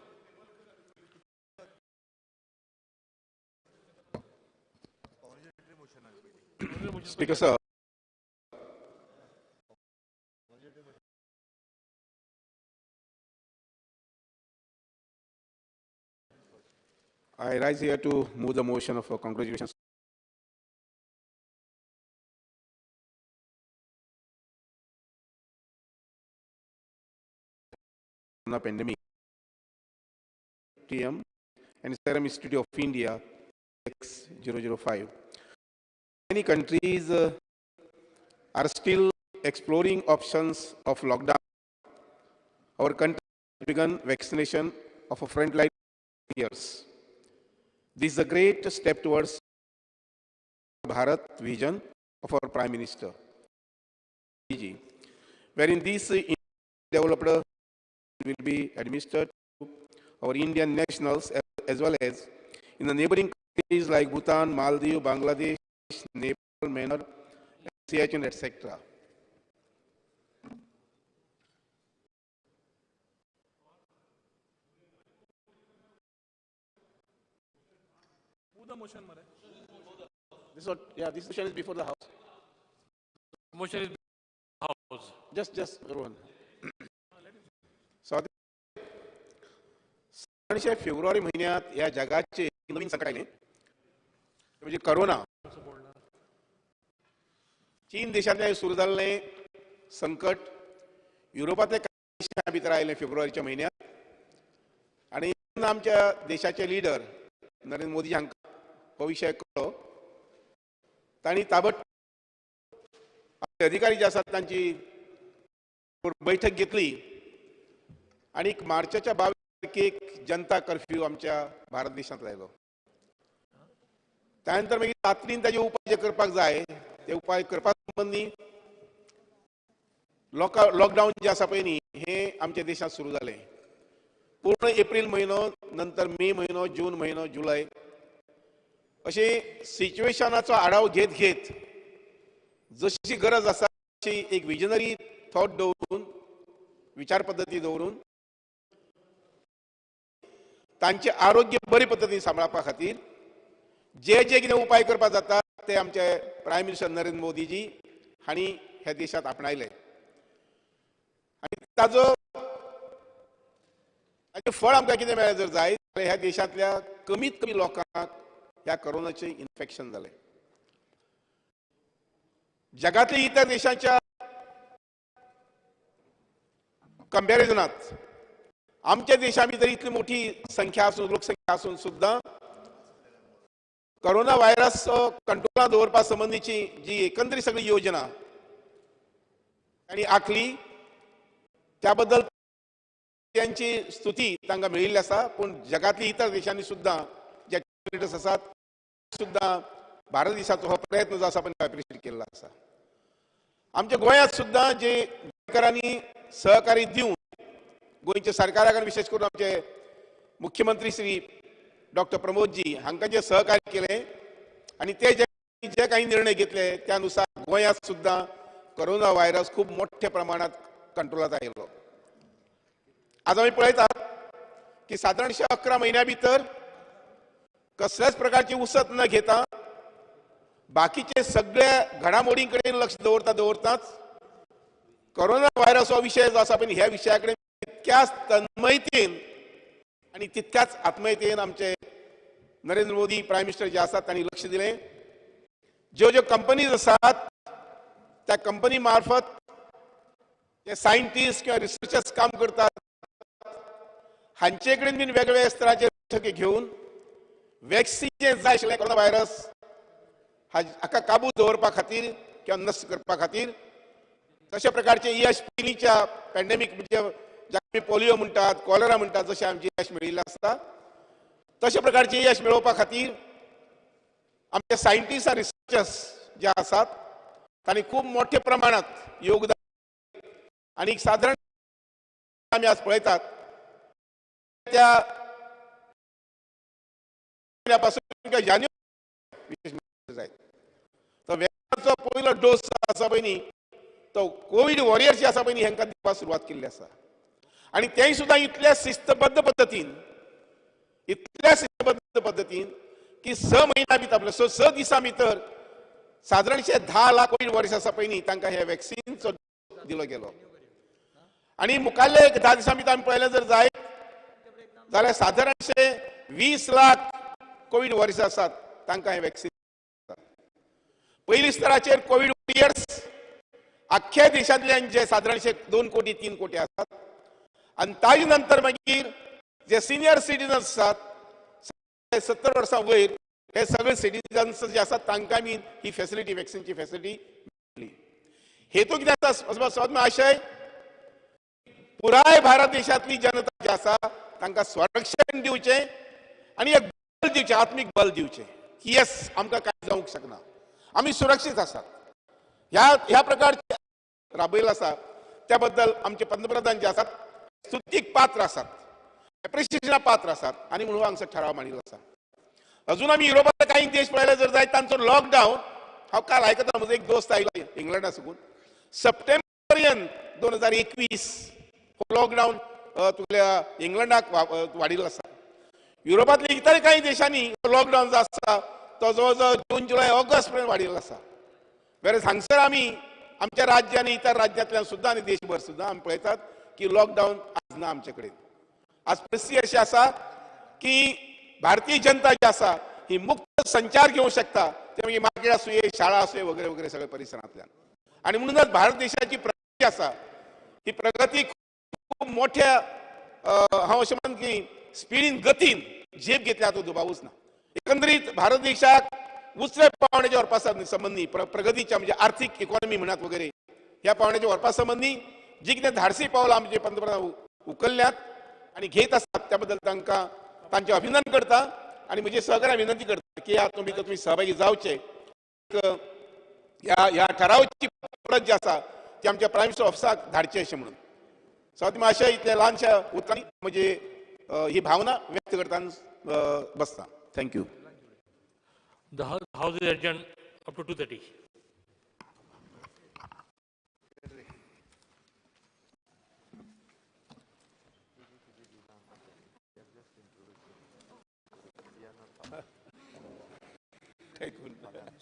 Speaker sir, I rise here to move the motion of congratulations on the pandemic, TM and Serum Institute of India X005. Many countries are still exploring options of lockdown. Our country has begun vaccination of a frontline years. This is a great step towards Bharat vision of our Prime Minister, wherein this developed will be administered to our Indian nationals as well as in the neighboring countries like Bhutan, Maldives, Bangladesh, Nepal, Myanmar, Siachen, etc. Move the motion, Mare. This one, yeah, this motion is before the house. Motion is before the house. Just Rohan. 17 February महिन्यात या जगाचे नवीन संकट आले, म्हणजे corona. चीन देशांतल्यान सुरू जाल्लें संकट युरोपांतल्या कांय देशां भितर आयलें फेब्रुवारीच्या म्हयन्यात आनी आमच्या देशाचे लिडर नरेंद्र मोदी हांकां हो विशय कळ्ळो. तांणी ताबडतोब आपले अधिकारी जे आसात तांची बैठक घेतली आनी मार्चाच्या 22 तारखेक जनता कर्फ्यू आमच्या भारत देशांत लायलो. त्यानंतर मागीर तातडीन ताजे उपाय जे करपाक जाय ते उपाय करपा संबंदी लॉकडावन जे आसा पळय न्ही हें आमच्या देशांत सुरू जालें. पूर्ण एप्रील म्हयनो, नंतर मे म्हयनो, जून म्हयनो, जुलय अशें सिच्युएशनाचो आढाव घेत घेत जशी गरज आसा तशी एक विजनरी थॉट दवरून, विचार पद्दती दवरून तांचे आरोग्य बरे पद्दतीन सांबाळपा खातीर जे जे कितें उपाय करपाक जाता ते आमचे प्रायम मिनिस्टर नरेंद्र मोदीजी हांणी ह्या देशांत आपणायले आनी ताजो ताचें फळ आमकां कितें मेळ्ळें जर जायत जाल्यार ह्या देशांतल्या कमीत कमी लोकांक ह्या कोरोनाचें इन्फेक्शन जालें. जगांतल्या इतर देशांच्या कंपॅरिजनात आमच्या देशा भितर इतली मोठी संख्या आसून, लोकसंख्या आसून सुद्दां कोरोना व्हायरस कंट्रोलांत दवरपा संबंदीची जी एकंदरीत सगळी योजना तांणी आंखली त्या बद्दल त्यांची स्तुती तांकां मेळिल्ली आसा. पूण जगांतली इतर देशांनी सुद्दां जे लिडर्स आसात सुद्दां भारत देशाचो हो प्रयत्न जो आसा पण एप्रिशिएट केल्लो आसा. आमच्या गोंयांत सुद्दां जे गोंयकारांनी सहकार्य दिवन गोंयच्या सरकाराक आनी विशेश करून आमचे मुख्यमंत्री श्री डॉक्टर प्रमोदजी हांकां जे सहकार्य केलें आनी ते जे जे काही निर्णय घेतले त्यानुसार गोंयांत सुद्दां कोरोना व्हायरस खूब मोठ्या प्रमाणात कंट्रोलात आयिल्लो. आज आमी पळयतात की सादारणशे 11 म्हयन्या भितर कसल्याच प्रकारची उसत न घेता बाकीचे सगळ्या घडामोडीं कडेन लक्ष दवरता दवरताच कोरोना व्हायरस हो विशय जो आसा पळय ह्या विशया कडेन तितक्याच तन्मयतेन आनी तितक्याच आत्मयतेन आमचे नरेंद्र मोदी प्रायम मिनिस्टर जे आसात तांणी लक्ष दिलें. ज्यो ज्यो कंपनीज आसात त्या कंपनी मार्फत जे सायंटिस्ट किंवा रिसर्चर्स काम करतात हांचे कडेन बीन वेगवेगळ्या स्तराचेर बैठकी घेवन वॅक्सिन जें जाय आशिल्लें कोरोना व्हायरस हाका काबू दवरपा खातीर किंवा नश्ट करपा खातीर तशा प्रकारचे यश पयलींच्या पॅन्डेमीक म्हणजे जाका आमी पोलियो म्हणटात, कॉलरा म्हणटात, जशें आमचें यश मेळिल्लें आसता तशा प्रकारचें यश मेळोवपा खातीर आमचे सायंटिस्ट आनी रिसर्चर्स जे आसात तांणी खूब मोठ्या प्रमाणात योगदान आनी सादारण आमी आज पळयतात त्या म्हयन्या पासून जानेवारी विशेष जायत तो वॅक्सिनाचो पयलो डोस आसा पळय न्ही तो कोवीड वॉरियर्स जे आसा पळय न्ही हेंकां दिवपाक सुरवात केल्ली आसा आनी तेय सुद्दां इतल्या शिस्तबद्ध पद्दतीन की 6 म्हयन्या भितर आपल्या 6 दिसां भितर सादारणशे 10 लाख कोवीड वॉरियर्स आसा पळय न्ही तांकां हे वॅक्सिनचो दिलो गेलो. आनी मुखाल्ले एक 10 दिसां भितर आमी पळयलें जर जायत जाल्यार सादारणशे 20 लाख कोवीड वॉरियर्स आसात तांकां हे वॅक्सिन. पयली स्तराचेर कोवीड वॉरियर्स आख्ख्या देशांतल्यान जे सादारणशे 2 कोटी 3 कोटी आसात आनी ताजे नंतर मागीर जे सिनियर सिटीजन्स आसात 70 वर्सां वयर हे सगळे सिटीजन्स जे आसात तांकां बी ही फॅसिलिटी वॅक्सिनची फॅसिलिटी मेळटली. हेतू कितें आसा सगळो आशय पुराय भारत देशांतली जनता जी आसा तांकां संरक्षण दिवचें आनी एक बल दिवचें, आत्मीक बल दिवचें की येस आमकां कांय जावंक शकना, आमी सुरक्षीत आसात. ह्या प्रकारचे राबयला आसा त्या बद्दल आमचे पंतप्रधान जे आसात स्तुतीक पात्र आसात, एप्रिसिएशना पात्र आसात आनी म्हणून हांगसर ठराव मांडिल्लो आसा. अजून आमी युरोपांतले कांय देश पळयले जर जायत तांचो लॉकडावन हांव काल आयकता, म्हजो एक दोस्त आयलो इंग्लंडा साकून, सप्टेंबर पर्यंत 2021 हो लॉकडावन तुगल्या इंग्लंडाक वाडिल्लो आसा. युरोपांतले इतर कांय देशांनी लॉकडावन जो आसा तो जवळ जवळ जून जुलय ऑगस्ट पर्यंत वाडिल्लो आसा. वेरेज हांगसर आमी आमच्या राज्य आनी इतर राज्यांतल्यान सुद्दां आनी देशभर सुद्दां आमी पळयतात की लॉकडावन आज ना आमचे कडेन. आज परिस्थिती अशी आसा की भारतीय जनता जी आसा ही मुक्त संचार घेवंक शकता, ते मागीर मार्केट आसूं, शाळा आसूं वगैरे वगैरे सगळे परिसरांतल्यान. आनी म्हणूनच भारत देशाची प्रगती आसा ही प्रगती खूब मोठ्या हांव अशें म्हणन की स्पिडीन गतीन झेप घेतल्या तो दुबावूच ना. एकंदरीत भारत देशाक उचल्या पावण्याच्या व्हरपा संबंदी प्रगतीच्या म्हणजे आर्थीक इकॉनॉमी म्हणत वगैरे ह्या पावण्याच्या व्हरपा संबंदी जी कितें धाडसी पावलां आमचे पंतप्रधान उखल्ल्यात आनी घेत आसात त्या बद्दल तांकां तांचें अभिनंदन करता आनी म्हजे सहकार्य विनंती करता की ह्या तुमी तुमी सहभागी जावचे. ह्या ठरावाची प्रत जी आसा ती आमच्या प्रायम मिनिस्टर ऑफिसाक धाडचे अशें म्हणून सो अशा इतल्या ल्हानशा उतरांनी म्हजी ही भावना व्यक्त करतना बसता. Thank you. The house is adjourned up to 2:30. Thank you.